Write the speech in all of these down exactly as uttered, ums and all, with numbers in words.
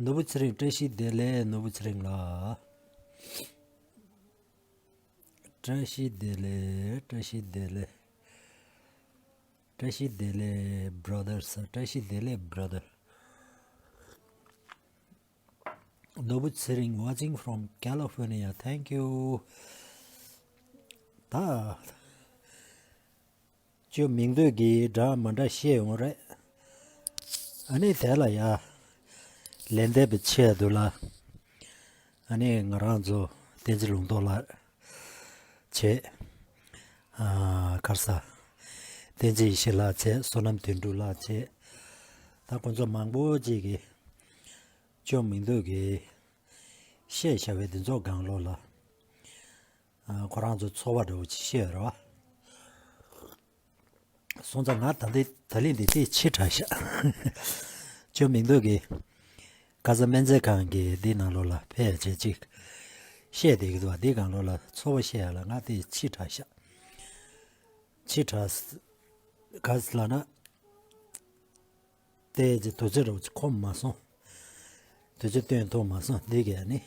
ནོར་བུ་ཚེ་རིང་བཀྲ་ཤིས་བདེ་ལེགས། ནོར་བུ་ཚེ་རིང་ལགས། བཀྲ་ཤིས་བདེ་ལེགས། བཀྲ་ཤིས་བདེ་ལེགས། བཀྲ་ཤིས་བདེ་ལེགས་brother། བཀྲ་ཤིས་བདེ་ལེགས་brother། ནོར་བུ་ཚེ་རིང་watching from California. Thank you. ད་ཅོ་མིང་འདོད་ཀྱི་འདྲ་མ་འདྲ་བཤད་ཡོང་རེད། ཨ་ནི་དེ་ལ་ཡ་ལན་འདེབས་པའི་ཆེད་དུ་ལ། ཨ་ནི་ང་རང་ཚོ་བསྟན་འཛིན་ལུང་རྟོགས་ལགས་བྱས། ཨ་ག་རེ་ཟ། བསྟན་འཛིན་ཡེ་ཤེས་ལགས་བྱས། བསོད་ནམས་དོན་གྲུབ་ལགས་བྱས། ད་ཁོང་ཚོ་མང་པོ་ཅིག་གིས་ཅོ་མིང་འདོད་ཀྱི་བཤད་བྱ་བའི་འདི་ཚོ་སྒང་ལོགས་ལ། ཨ་ཁོ་རང་ཚོ་ཚོར་བ་འདྲ་བོ་ཅིག་བཤད་ཡོད་རེད་བ། སོང་ཙང་ང་ད་ལྟ་ད་ལན་འདི་དེ་ཕྱི་དྲགས་ཤག་ཅོ་མིང་འདོད་ཀྱི་ཁ་སང་སྨན་རྩིས་ཁང་གི་འདི་ནང་ལོགས་ལ་ཕེབས་བྱས་ཅིག་བཤད་བསྡད་ཀྱི་འདུག་བ། འདི་སྒང་ལོགས་ལ་ཚོར་བ་བཤད་ཡ་ལ་ང་དེ་ཕྱི་དྲགས་ཤག་ཕྱི་དྲགས་ག་ཟེར་ལབ་ན། དེ་ཅི་དུས་ཚོད་རོགས་ཅི་ཁོམ་མ་སོང་། དུས་ཚོད་སྟོན་ཐུབ་མ་སོང་། འདི་གས་ནི།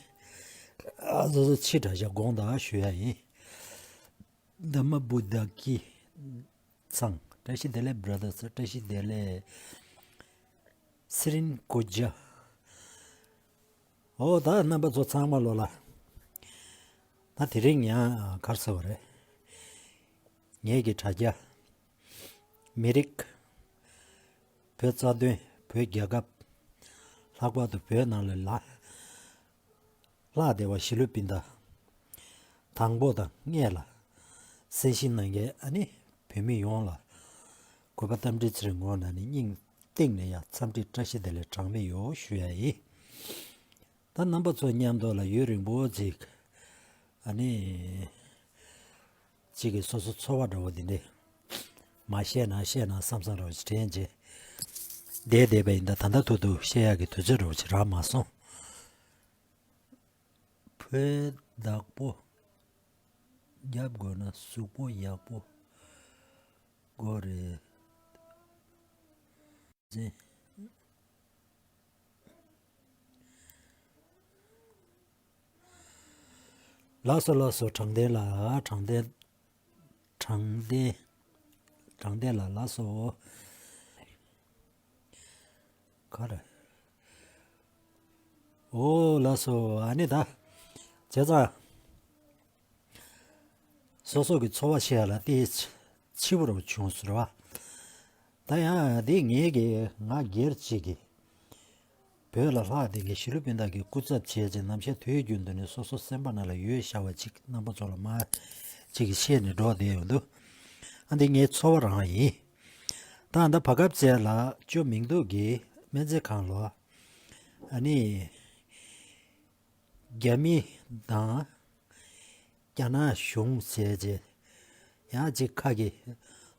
ཨ་སོ་སོ་ཕྱི་དྲགས་ཤག་དགོངས་དག་ཞུ་ཡ་ཡིན། ད་མ་བུ་བདག་གི་ཚང་། བཀྲ་ཤིས་བདེ་ལེགས་brothers། བཀྲ་ཤིས་བདེ་ལེགས། སི་རིན་ཀོ་ཇ། ཨོ་ད་རྣམ་པ་ཚོ་ཚང་མ་ལོ་ལ། ད་དེ་རིང་ཡང་གར་སོ་བ་རེད། ངེད་ཀྱི་དྲ་རྒྱ། མི་རིགས། བོད་རྩ་དོན། བོད་རྒྱལ་ཁབ། ལྷག་པར་དུ་བོད་ནང་ལ་ལ། ལྷག་བསྡད་པ་གཞིས་ལུས་སྤུན་ཟླ། དང་པོ་དང་སྔོན་ལ། གསན་ཞིབ་གནང་མཁན་ཨ་ནི་བོད་མི་ཡོངས་ལ། གུས་པ་རྟ་མགྲིན་ཚེ་རིང་ངོས་ནས་ནི་སྙིང་གཏིང་ནས་ཡ་འཚམས་འདྲི་བཀྲ་ཤིས་བདེ་ལེགས་གྲངས་མེད་ཡོད་ཞུ་ཡ་ཡིན། ད་རྣམ་པ་ཚོ་མཉམ་དུ་ལ་ཡུན་རིང་པོ་ཅིག་ཨ་ནི། གཅིག་གིས་སོ་སོ་ཚོར་བ་འདྲ་བོ་འདི་འདྲས། མ་བཤད་ན་བཤད་ན་བསམ་བསམ་འདྲ་བོ་ཞིག་དྲན་རྗེས། བསྡད་བསྡད་པ་ཡིན། ད་ད་ལྟ་ཐུག་ཐུག་བཤད་ཡག་གི་དུས་ཚོད་འདྲ་བོ་ཞིག་རག་མ་སོང་། བོད་བདག་པོ། རྒྱབ་དགོས་ན་གཟུགས་པོ་ཡག་པོ་དགོས་རེད། ལགས་སོ་ལགས་སོ། དྲང་བདེན་ལགས། དྲང་བདེན། དྲང་བདེན། དྲང་བདེན་ལགས། ལགས་སོ། ག་རེ། ཨོ་ལགས་སོ། ཨ་ནི་ད་བྱས་ཙང་སོ་སོ་གི་ཚོར་བ་བཤད་ཡ་ལ་དེ་ཕྱི་པོ་རུ་བྱུང་ཟེར་བ། ད་ཡང་དེ་ངེད་ཀྱི་ང་སྒེར་གཅིག་གིས་བོད་ལ་ལྷག་བསྡད་མཁན་གཞིས་ལུས་སྤུན་ཟླ་གི་སྐུ་ཚབ་བྱས་ཅིང་ནམ་ཞག་དུས་རྒྱུན་དུ་ནི་སོ་སོ་སེམས་པ་ནང་ལ་ཡོད་བཞག་པ་ཅིག་རྣམ་པ་ཚོ་ལ་མ་ཅིག་གིས་བཤད་ནས་འགྲོ་བསྡད་ཡོང་དུས། ཨ་འདི་ངའི་ཚོར་བ་རང་ཡིན། ད་ད་བར་སྐབས་བཅས་ལ་ཅོ་མིང་འདུག་གི་སྨན་རྩིས་ཁང་ལོ། ཨ་ནི། རྒྱ་མི་དང་རྒྱ་ནག་གཞུང་བྱས་རྗེས། ཡང་ཅིག་ཁ་གི་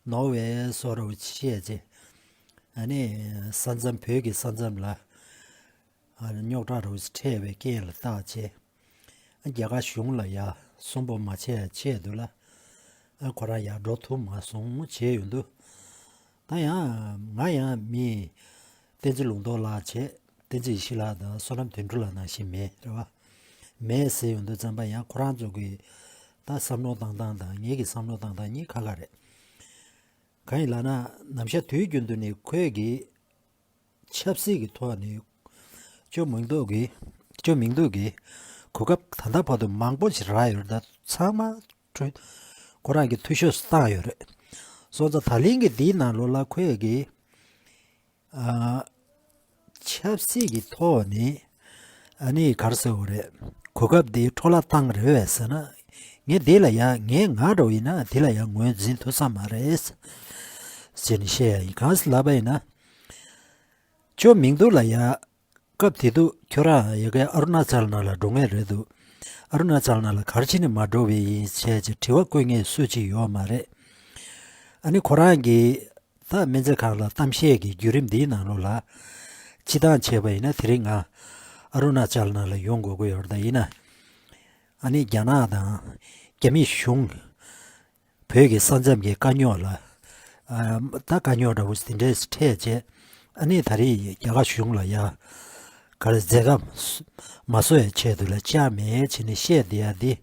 ནོར་ཝེ་སོགས་རུ་བཤད་རྗེས། ཨ་ནི་ས་མཚམས། བོད་ཀྱི་ས་མཚམས་ལ་རྙོག་དྲ་རུ་འཕྲད་པའི་རྐྱེན་ལ་བརྟག་བྱས། རྒྱ་གར་གཞུང་ལ་ཡ་སུན་པོ་མ་བྱས་ཆེད་དུ་ལ། ཁོ་རང་ཡར་འགྲོ་ཐུབ་མ་སོང་བྱས་ཡོང་དུས། ད་ཡང་ང་ཡང་མི་བསྟན་འཛིན་ལུང་རྟོགས་ལགས་བྱས། བསྟན་འཛིན་ཡེ་ཤེས་ལགས་དང་བསོད་ནམས་དོན་གྲུབ་ལགས་ནང་བཞིན་མེད་རེད་བ། མེད་ཟེར་ཡོང་དུས་ཙམ་པ་ཡང་ཁོ་རང་ཚོ་གི་ད་བསམ་བློ་བཏང་སྟངས་དང་ངེད་ཀྱི་བསམ་བློ་བཏང་སྟངས་གཉིས་ཁ་ཁ་རེད། གང་ཡིན་ལབ་ན་ནམ་ཞག་དུས་རྒྱུན་དུ་ནི་ཁོས་ཀྱི་ཆབ་སྲིད་ཀྱི་ཐོག་ནས་ཅོ་མིང་འདུག་གི་ཅོ་མིང་འདུག་གི་གོ་སྐབས་ད་ལྟ་བར་དུ་མང་པོ་ཞིག་རག་ཡོད་རེད། ད་ཚང་མ་ཁོ་རང་གི་འཐུས་ཤོར་བཏང་ཡོད་རེད། སོང་ཙང་ད་ལན་གྱི་འདིའི་ནང་ལོགས་ལ་ཁོས་ཀྱི་ཨ་ཆབ་སྲིད་ཀྱི་ཐོག་ནས་ཨ་ནི་ག་རེ་ཟེར་དགོས་རེད། གོ་སྐབས་འདི་འཕྲོ་བརླག་བཏང་རེད་བས་ཟེར་ན། ངས་འདི་ལ་ཡ་ངས་ང་འདྲ་བོ་ཡིན་ན་འདི་ལ་ཡ་ངོས་འཛིན་ཐུབ་ས་མ་རེད་ཟེར་ནས་བཤད་ཡ་ཡིན། གང་ཟེར་ལབ་པ་ཡིན་ན། ཅོ་མིང་འདུག་ལ་ཡ། སྐབས་དེ་དུས་ཁྱོད་རང་ཡ་གའི་ཨ་རུ་ན་ཅལ་ནང་ལ་འགྲོ་མཁན་རེད་འདུག་ཨ་རུ་ན་ཅལ་ནང་ལ་ག་རེ་བྱས་ནས་མ་འགྲོ་བའི་ཡིན་བྱས་ཀྱི་དྲི་བ་བཀོད་མཁན་སུ་གཅིག་ཡོད་མ་རེད། ཨ་ནི་ཁོ་རང་གིས་ད་སྨན་རྩིས་ཁང་ལ་གཏམ་བཤད་ཀྱི་བརྒྱུད་རིམ་འདིའི་ནང་ལོགས་ལ། སྤྱིར་བཏང་བྱས་པ་ཡིན་ན་དེ་རིང་ང་ཨ་རུ་ན་ཅལ་ནང་ལ་ཡོང་དགོས་ཀྱི་ཡོད་རེད། ད་ཡིན་ན་ཨ་ནི་རྒྱ་ནག་དང་རྒྱ་མི་གཞུང་། བོད་ཀྱི་ས་མཚམས་ཀྱི་དཀའ་རྙོག་ལ། ཨ་ད་དཀའ་རྙོག་འདྲ་བོ་དེ་འདྲས་འཕྲད་རྗེས། ཨ་ནི་ད་རེས་རྒྱ་གར་གཞུང་ལ་ཡ་ ག་རེ་མཛད་སྒོ་མ་བཟོ་ཡ་ཆེད་དུ་ལ་ལྕགས་མེ་བྱས་ནས་བཤད་བསྡད་ཡ་འདི།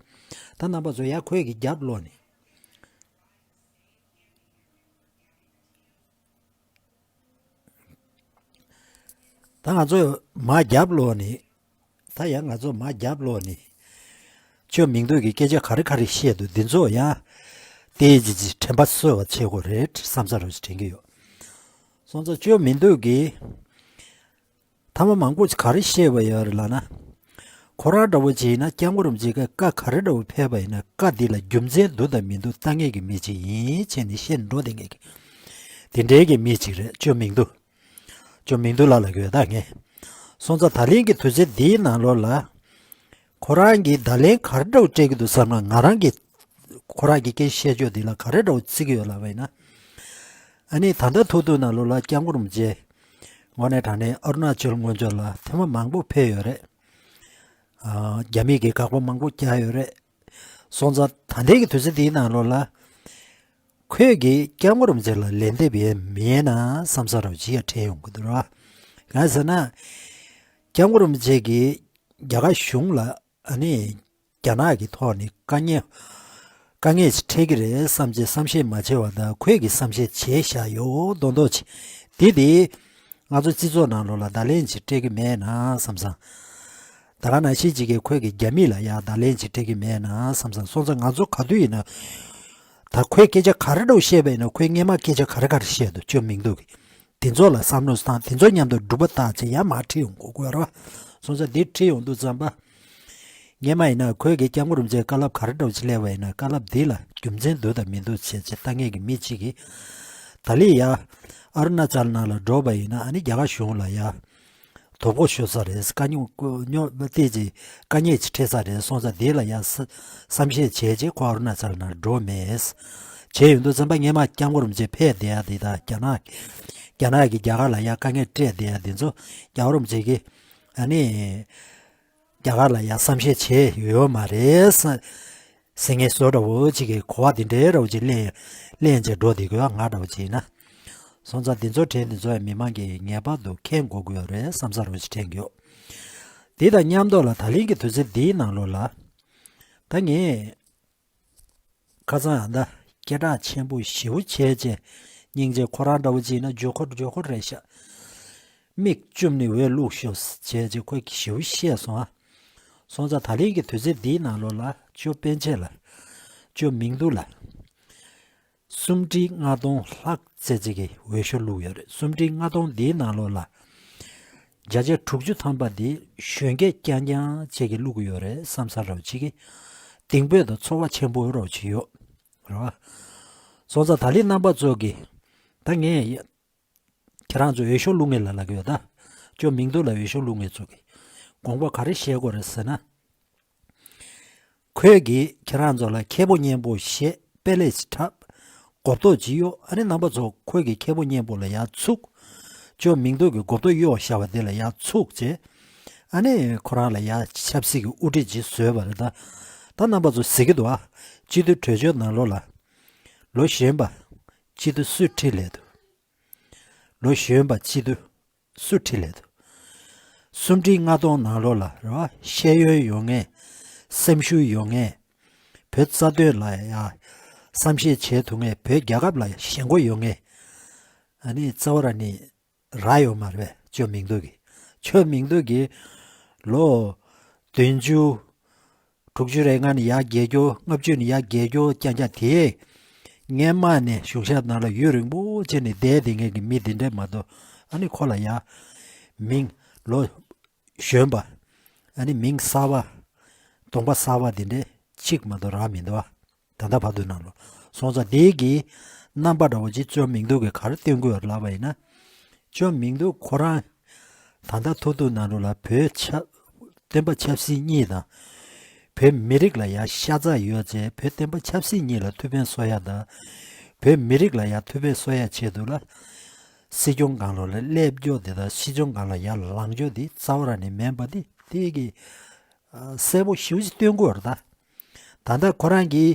ད་རྣམ་པ་ཚོ་ཡ་ཁོས་ཀྱི་རྒྱབ་ལོག་ནས། ད་ང་ཚོ་མ་རྒྱབ་ལོག་ནས། ད་ཡང་ང་ཚོ་མ་རྒྱབ་ལོག་ནས། ཅོ་མིང་འདུག་གི་སྐད་ཆ་ག་རེ་ག་རེ་བཤད་འདུག་འདི་ཚོ་ཡང་། དེའི་རྗེས་ཀྱི་དྲན་པ་གསོ་བ་བྱེད་དགོས་རེད་བསམ་ས་རུ་ཞིག་དྲན་གྱི་ཡོད། སོང་ཙང་ཅོ་མིང་འདུག་གི། ཐ་མ་མང་པོ་ཅིག་ག་རེ་བཤད་པ་ཡོད་རེད་ལབ་ན། ཁོ་རང་འདྲ་བོ་ཅིག་ཡིན་ན་སྐྱབས་མགོན་རིན་པོ་ཆེ་ག་བཀའ་ག་རེ་འདྲ་བོ་ཕེབས་པ་ཡིན་ན་བཀའ་འདི་ལ་རྒྱུ་མཚན་འདུག་དང་མི་འདུག་ལྟ་མཁན་གྱི་མི་ཅིག་ཡིན་བྱས་ནས་བཤད་འགྲོ་བསྡད་མཁན་གྱི། དེ་འདྲའི་གི་མི་ཅིག་རེད་ཅོ་མིང་འདུག་ཅོ་མིང་འདུག་ལ་ལ་གི་ཡོད་ད་ངས། སོང་ཙང་ད་ལན་གྱི་དུས་ཚོད་འདིའི་ནང་ལོགས་ལ། ཁོ་རང་གིས་བརྡ་ལན་ག་རེ་འདྲ་བོ་སྤྲད་ཀྱི་འདུག་བསམ་ན་ང་རང་གིས་ཁོ་རང་གི་སྐད་བཤད་ཕྱོགས་འདི་ལ་ག་རེ་འདྲ་བོ་བརྩི་གི་ཡོད་ལབ་པ་ཡིན་ན། ཨ་ནི་ད་ལྟ་ཐུག་ཐུག་ནང་ལོགས་ལ་སྐྱབས་མགོན་རིན་པོ་ཆེ་དངོས་གནས་དྲང་གནས་ཨ་རུ་ན་ཅལ་སྔོན་ཕྱོགས་ལ་ཐེངས་མ་མང་པོ་ཕེབས་ཡོད་རེད། ཨ། རྒྱ་མི་གི་དགག་པ་མང་པོ་བརྒྱབ་ཡོད་རེད། སོང་ཙང་ད་ལྟའི་གི་དུས་ཚོད་འདིའི་ནང་ལོགས་ལ། ཁོས་ཀྱིས་སྐྱབས་མགོན་རིན་པོ་ཆེ་ལ་ལན་འདེབས་ཡས་མེད་ན་བསམ་ས་རུ་ཅིག་ཡ་དྲན་ཡོང་གི་འདུག་ར། གང་ཟེར་ན། སྐྱབས་མགོན་རིན་པོ་ཆེ་གིས་རྒྱ་གར་གཞུང་ལ་ཨ་ནི། རྒྱ་ནག་གི་ཐོག་ནས་དཀའ་ངལ་དཀའ་ངལ་ཞིག་འཕྲད་ཀྱི་རེད་བསམ་བྱས་བསམ་ཤེས་མ་བྱས་པ་དང་ཁོས་ཀྱིས་བསམ་ཤེས་བྱས་བཞག་ཡོད་མདོག་མདོག་ཅིག་དེ་དེ་ང་ཚོ་སྤྱི་ཚོགས་ནང་ལོགས་ལ་བརྡ་ལན་ཅིག་སྤྲད་ཀྱི་མེད་ན་བསམ་སང་། ད་ག་ནང་བཞིན་ཅིག་གིས་ཁོས་ཀྱིས་རྒྱ་མི་ལ་ཡང་བརྡ་ལན་ཅིག་སྤྲད་ཀྱི་མེད་ན་བསམ་སང་སོང་ཙང་ང་ཚོ་ག་དུས་ཡིན་ན། ད་ཁོས་སྐད་ཆ་ག་རེ་འདྲ་བོ་བཤད་པ་ཡིན་ན་ཁོས་སྔས་མ་སྐད་ཆ་ག་རེ་ག་རེ་བཤད་འདུག་ཅོ་མིང་འདུག་གི་དེ་ཚོ་ལ་བསམ་བློ་བཏང་དེ་ཚོ་མཉམ་དུ་སྒྲུབ་པ་བཏགས་བྱས་ཡར་མར་ཁྲིད་ཡོང་དགོས་དགོས་རེད་བ། སོང་ཙང་འདི་ཁྲིད་ཡོང་དུས་ཙམ་པ། སྔས་མ་ཡིན་ན་ཁོས་ཀྱིས་སྐྱབས་མགོན་རིན་པོ་ཆེའི་བཀའ་སློབ་ག་རེ་འདྲ་བོ་ཅིག་སླེབས་པ་ཡིན་ན་བཀའ་སློབ་འདི་ལ་རྒྱུ་མཚན་འདུག་དང་མི་འདུག་བྱས་བྱས་ལྟ་མཁན་གྱི་མི་གཅིག་གིས། ད་ལི་ཡ། ཨ་རུ་ན་ཅལ་ནང་ལ་འགྲོ་བ་ཡིན་ན་ཨ་ནི་རྒྱ་གར་གཞུང་ལ་ཡ། དོ་ཕོག་ཤོར་ས་རེད་དཀའ་རྙོག་ཉོ་བལྟས་ཀྱི་དཀའ་ངལ་ཅིག་འཕྲད་ས་རེད་སོང་ཙང་དེ་ལ་ཡ་ས་བསམ་ཤེས་བྱས་རྗེས་ཁོ་ཨ་རུ་ན་ཅལ་ནང་འགྲོ་མེད། བྱས་ཡོང་དུས་ཙམ་པ་སྔས་མ་སྐྱབས་མགོན་རིན་པོ་ཆེ་ཕེབས་བསྡད་ཡ་དེ་དང་རྒྱ་ནག་རྒྱ་ནག་གིས་རྒྱ་གར་ལ་ཡ་དཀའ་ངལ་སྤྲད་བསྡད་ཡ་དེ་ཚོ་སྐྱབས་མགོན་རིན་པོ་ཆེ་གིས་ཨ་ནི་རྒྱ་གར་ལ་ཡ་བསམ་ཤེས་བྱས་ཡོད་མ་རེད་ས། སེང་གེ་བཟོ་འདྲ་བོ་གཅིག་གིས་གོ་བ་འདི་འདྲའི་འདྲ་བོ་གཅིག་ལེན་ལེན་བྱས་འགྲོ་བསྡད་དགོས་ང་འདྲ་བོ་གཅིག་ཡིན་ན། སོང་ཙང་འདི་ཚོ་དྲན་འདི་ཚོ་ཡང་མི་མང་གིས་ངེས་པར་དུ་མཁྱེན་དགོས་ཀྱི་ཡོད་རེད་བསམ་ས་རུ་གཅིག་དྲན་གྱི་ཡོད། འདི་དང་མཉམ་དུ་ལ་ད་ལན་གྱི་དུས་ཚོད་འདིའི་ནང་ལོགས་ལ། ད་ངས་ཁ་སང་ཡང་ད་སྐད་གྲགས་ཆེན་པོ་ཞེ་པོ་བྱས་བྱས་སྙིང་རྗེ་ཁོ་རང་འདྲ་བོ་གཅིག་ཡིན་ན་ཇོ་ཁོ་ཇོ་ཁོ་རེད་ཤག་མིག་བཙུམ་ནས་འོད་བླུགས་ཤོག་བྱས་རྗེས་ཁོས་ཞེ་པོ་བཤད་སོང་ཨ། སོང་ཙང་ད་ལན་གྱི་དུས་ཚོད་འདིའི་ནང་ལོགས་ལ་ཅོ་པཎ་ཆེན་ལ། ཅོ་མིང་འདུག་ལ། སུམ་ཁྲི་ལྔ་སྟོང་ལྷག་ཙམ་ཅིག་གི་འོས་ཤོག་བླུགས་ཡོད་རེད། སུམ་ཁྲི་ལྔ་སྟོང་འདིའི་ནང་ལོགས་ལ། བརྒྱ་ཆ་དྲུག་ཅུ་ཐམ་པ་འདི་གཞོན་སྐྱེས་རྐྱང་རྐྱང་ཅིག་གིས་བླུགས་ཡོད་རེད་བསམ་ས་རོགས་ཅིག་གིས། གདེང་སྤོབས་དང་ཚོར་བ་ཆེན་པོ་རོགས་ཅིག་ཡོད། རེད་བ། སོང་ཙང་ད་ལན་རྣམ་པ་ཚོ་གིས། ད་ངས། ཁྱེད་རང་ཚོ་འོས་ཤོག་བླུག་མཁན་ལ་ལབ་ཀྱི་ཡོད་ད། ཅོ་མིང་འདུག་ལ་འོས་ཤོག་བླུག་མཁན་ཚོ་གིས། དགོངས་པ་ག་རེ་བཞེས་དགོས་རེད་ཟེར་ན། ཁོས་ཀྱིས་ཁྱེད་རང་ཚོ་ལ་ཁེ་པོ་སྙན་པོ་བཞེས་དཔེ་ལེགས་འཁྲབ། གོ་རྟོགས་ཅིག་གཡོག་ཨ་ནི་རྣམ་པ་ཚོ་ཁོས་ཀྱིས་ཁེ་པོ་སྙན་པོ་ལ་ཡར་ཚུགས། ཅོ་མིང་འདུག་གི་གོ་རྟོགས་གཡོག་བཞག་པ་དེ་ལ་ཡར་ཚུགས་བྱས། ཨ་ནི་ཁོ་རང་ལ་ཡར་ཆབ་སྲིད་ཀྱི་དབུ་ཁྲིད་ཅིག་བཟོས་པ་རེད་ད། ད་རྣམ་པ་ཚོ་གཟིགས་ཀྱི་འདུག་ཨ། སྤྱི་འཐུས་གྲོས་ཆོད་ནང་ལོགས་ལ། ལོ་གཞོན་པ། སྤྱི་འཐུས་སུས་ཁྲིད་ལས་འདུག་ལོ་གཞོན་པ་སྤྱི་འཐུས་སུ་ཁྲིད་ལས་འདུག་སུམ་ཁྲི་ལྔ་སྟོང་ནང་ལོགས་ལ་རེད་བ། ཤེས་ཡོན་ཡོད་མཁན། སེམས་ཤུགས་ཡོད་མཁན། བོད་རྩ་དོན་ལ་ཡ་བསམ་ཤེས་བྱེད་ཐུབ་མཁན། བོད་རྒྱལ་ཁབ་ལ་ཞེན་ཁོག་ཡོད་མཁན། ཨ་ནི་རྩ་བ་རང་ནས་རག་ཡོད་མ་རེད་པས། ཅོ་མིང་འདུག་གི་ཅོ་མིང་འདུག་གི་ལོ་བདུན་ཅུ། དྲུག་ཅུ་རེ་ལྔ་ནས་ཡར་རྒྱས་འགྱོ། ལྔ་བཅུ་ནས་ཡར་རྒྱས་འགྱོ་རྐྱང་རྐྱང་དེ། སྔས་མ་ནས་གཞུང་ཞབས་ནང་ལ་ཡུན་རིང་པོ་བྱས་ནས་བསྡད་བསྡད་མཁན་གྱི་མི་དེ་འདྲས་མ་གཏོགས་ཨ་ནི་ཁོ་ལ་ཡ། མིང་ལོ་གཞོན་པ། ཨ་ནི་མིང་གསར་པ། གདོང་པ་གསར་པ་དེ་འདྲས་གཅིག་མ་གཏོགས་རག་མི་འདུག་ཨ། ད་ལྟ་བར་དུ་ནང་ལོ། སོང་ཙང་དེ་གི་རྣམ་པ་འདྲ་བོ་ཅིག་ཅོ་མིང་འདུག་གི་ག་རེ་སྟོན་དགོས་ལབ་པ་ཡིན་ན། ཅོ་མིང་འདུག་ཁོ་རང་། ད་ལྟ་ཐུག་ཐུག་ནང་ལོགས་ལ་བོད་ཆབ། བསྟན་པ་ཆབ་སྲིད་གཉིས་དང་། བོད་མི་རིགས་ལ་ཡ་ཤ་ཚ་ཡོད་ཚེ་བོད་བསྟན་པ་ཆབ་སྲིད་གཉིས་ལ་ཐུགས་ཕན་གསོ་ཡ་དང་། བོད་མི་རིགས་ལ་ཡ་ཐུགས་ཕན་གསོ་ཡ་ཆེད་དུ་ལ། སྲིད་སྐྱོང་སྒང་ལོགས་ལ་སླེབས་རྒྱུ་དེ་དང་སྲིད་སྐྱོང་སྒང་ལ་ཡ་ལངས་རྒྱུ་དེ་རྩ་བ་རང་ནས་མིན་པ་དེ་དེ་གི། གསལ་པོ་ཞེ་པོ་ཅིག་སྟོན་དགོས་རེད་ད། ད་ལྟ་ཁོ་རང་གི་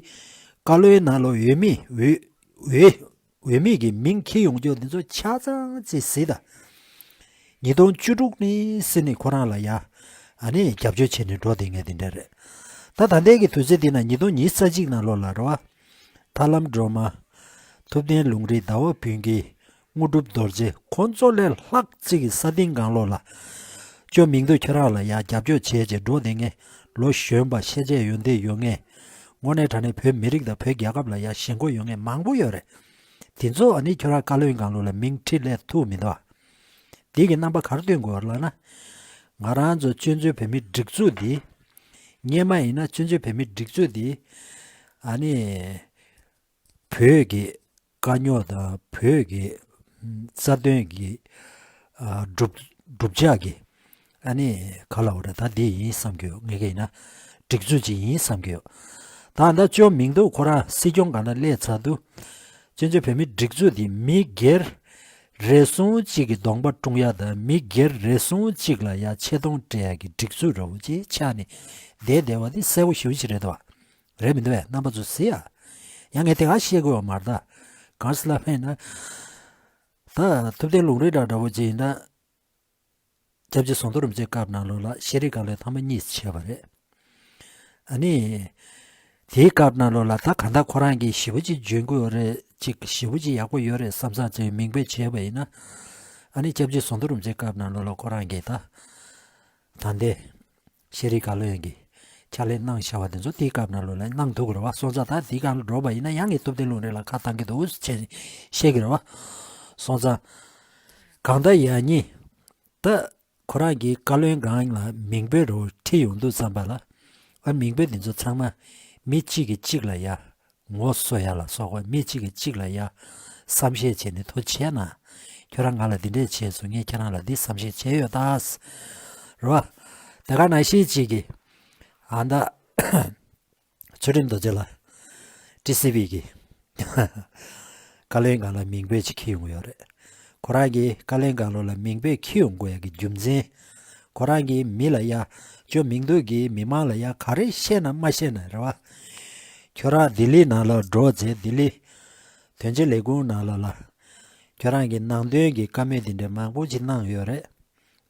བཀའ་བློན་ནང་ལོགས་འོས་མི་འོས་འོས་འོས་མི་གི་མིང་འཁྱེར་ཡོང་རྒྱུ་འདི་ཚོ་ཆ་ཚང་ཅིག་གཟིགས་དང་། ཉིས་སྟོང་བཅུ་དྲུག་ནས་ཟིན་ནས་ཁོ་རང་ལ་ཡ་ཨ་ནི་རྒྱབ་སྐྱོར་བྱས་ནས་འགྲོ་བསྡད་མཁན་དེ་འདྲ་རེད། ད་ད་ལྟའི་གི་དུས་ཚོད་འདི་ན་ཉིས་སྟོང་ཉི་ཤུ་རྩ་གཅིག་ནང་ལོགས་ལ་རེད་བ། ཐར་ལམ་སྒྲོལ་མ། ཐུབ་བསྟན་ལུང་རིགས། ཟླ་བ་བུན་གྱི། དངོས་གྲུབ་རྡོ་རྗེ། ཁོང་ཚོ་ལས་ལྷག་ཅིག་གི་ས་སྟེང་སྒང་ལོགས་ལ། ཅོ་མིང་དུ་ཁྱོད་རང་ལ་ཡ་རྒྱབ་སྐྱོར་བྱས་བྱས་འགྲོ་བསྡད་མཁན། ལོ་གཞོན་པ་ཤེས་བྱ་ཡོན་ཏན་ཡོད་མཁན། དངོས་གནས་དྲང་གནས་བོད་མི་རིགས་དང་བོད་རྒྱལ་ཁབ་ལ་ཡ་ཞེན་ཁོག་ཡོད་མཁན་མང་པོ་ཡོད་རེད། དེ་ཚོ་ཨ་ནི་ཁྱོད་རང་བཀའ་བློན་སྒང་ལོགས་ལ་མིང་ཁྲིད་ལས་ཐུབ་མི་འདུག་ཨ། དེ་གི་རྣམ་པ་ག་རེ་སྟོན་དགོས་ལབ་ན། ང་རང་ཚོ་སྤྱོད་འཇུག་བོད་མིའི་སྒྲིག་འཛུགས་འདི། སྔོན་མ་ཡིན་ན་སྤྱོད་འཇུག་བོད་མིའི་སྒྲིག་འཛུགས་འདི། ཨ་ནི། བོད་ཀྱི་དཀའ་རྙོག་དང་བོད་ཀྱི་རྩ་དོན་གྱི་ཨ་སྒྲུབ་སྒྲུབ་བྱ་གི་ཨ་ནི་ག་ལ་འོ་རེད། ད་འདི་ཡིན་བསམ་གྱི་ཡོད། ངས་ཀྱི་ཡིན་ན་སྒྲིག་འཛུགས་ཅིག་ཡིན་བསམ་གྱི་ཡོད། ད་ད་ཅོ་མིང་དུ་ཁོ་རང་སྲིད་སྐྱོང་སྒང་ལ་སླེབས་ཚར་དུས་སྤྱི་ཚོགས་བོད་མིའི་སྒྲིག་འཛུགས་འདི་མི་སྒེར་རེ་ཟུང་གཅིག་གི་གདོང་པ་བཀྲུང་ཡ་དང་མི་སྒེར་རེ་ཟུང་གཅིག་ལ་ཡ་ཆེ་མཐོང་སྤྲད་ཡ་གི་སྒྲིག་འཛུགས་འདྲ་བོ་ཅིག་ཆགས་ནས་བསྡད་བསྡད་པ་འདི་གསལ་པོ་ཞེ་པོ་ཅིག་རེད་དོ། རེད་མི་འདུག་བས། རྣམ་པ་ཚོ་གཟིགས་ཨ། ཡང་ངས་དེ་ག་བཤད་དགོས་པ་མ་རེད་ད། གང་ཟེར་ལབ་ན། ད་ཐུབ་བསྟན་ལུང་རིགས་འདྲ་འདྲ་བོ་ཅིག་ཡིན་ན། སྐྱབས་རྗེ་ཟམ་གདོང་རིན་པོ་ཆེའི་སྐབས་ནང་ལོགས་ལ་ཤེས་རིག་བཀའ་བློན་ཐེངས་མ་གཉིས་བྱས་པ་རེད། ཨ་ནི། དེའི་སྐབས་ནང་ལོགས་ལ་ད་གང་ལྟར་ཁོ་རང་གིས་ཞེ་པོ་ཅིག་འཇོན་གྱི་ཡོད་རེད་ཅིག་ཞེ་པོ་ཅིག་ཡག་པོ་ཡོད་རེད་བསམ་བསམ་ཅིག་མིང་འབོད་བྱས་པ་ཡིན་ན། ཨ་ནི་སྐྱབས་རྗེ་ཟམ་གདོང་རིན་པོ་ཆེའི་སྐབས་ནང་ལོགས་ལ་ཁོ་རང་གིས་ད། ད་ལྟའི་ཤེས་རིག་བཀའ་བློན་གྱི་ཕྱག་ལས་གནང་བཞག་པ་དེ་ཚོ་དེའི་སྐབས་ནང་ལོགས་ལ་གནང་ཐུབ་ཀྱི་རེད་བ། སོང་ཙང་ད་དེའི་སྒང་ལ་འགྲོ་བ་ཡིན་ན་ཡང་ངས་ཐུབ་བསྟན་ལུང་རིགས་ལ་ཁ་བཏང་གི་འདུག་ཅེས་བཤད་ཀྱི་རེད་བ། སོང་ཙང་གང་ལྟར་ཡང་ཉིད་ད་ཁོ་རང་གིས་བཀའ་བློན་སྒང་ལ་མིང་འབོད་རོགས་ཁྲིད་ཡོང་དུས་ཙམ་པ་ལ་ཨ་མིང་འབོད་དེ་ཚོ་ཚང་མ་མི་གཅིག་གིས་གཅིག་ལ་ཡ། ངོ་སོ་ཡ་ལ་སོགས་པ་མི་གཅིག་གིས་གཅིག་ལ་ཡ་བསམ་ཤེས་བྱས་ནས་ཐུགས་རྗེ་ཆེ་གནང་། ཁྱོད་རང་ང་ལ་འདི་འདྲས་བྱས་སོང་། ངས་ཁྱེད་རང་ལ་འདི་བསམ་ཤེས་བྱས་ཡོད་ད། རེད་བ། དེ་ག་ནང་བཞིན་གཅིག་གིས་ཨ་ད་ཚུལ་ཁྲིམས་རྡོ་རྗེ་ལགས་ཊི་སི་ཝི་གི་བཀའ་བློན་སྒང་ལ་མིང་འབོད་ཅིག་འཁྱེར་ཡོང་གི་ཡོད་རེད། ཁོ་རང་གིས་བཀའ་བློན་སྒང་ལོགས་ལ་མིང་འབོད་འཁྱེར་ཡོང་དགོས་ཡ་གི་རྒྱུ་མཚན། ཁོ་རང་གིས་མི་ལ་ཡ། ཅོ་མིང་དུ་གིས་མི་མང་ལ་ཡ་ག་རེ་བཤད་ན་མ་བཤད་ན་རེད་བ། ཁྱོད་རང་ལྡི་ལི་ནང་ལ་འགྲོ་རྗེས་ལྡི་ལི་དོན་གཅོད་ལས་ཁུངས་ནང་ལོགས་ལ། ཁྱོད་རང་གི་ནང་དོན་གྱི་བཀའ་མོལ་འདི་འདྲ་མང་པོ་ཅིག་གནང་ཡོད་རེད།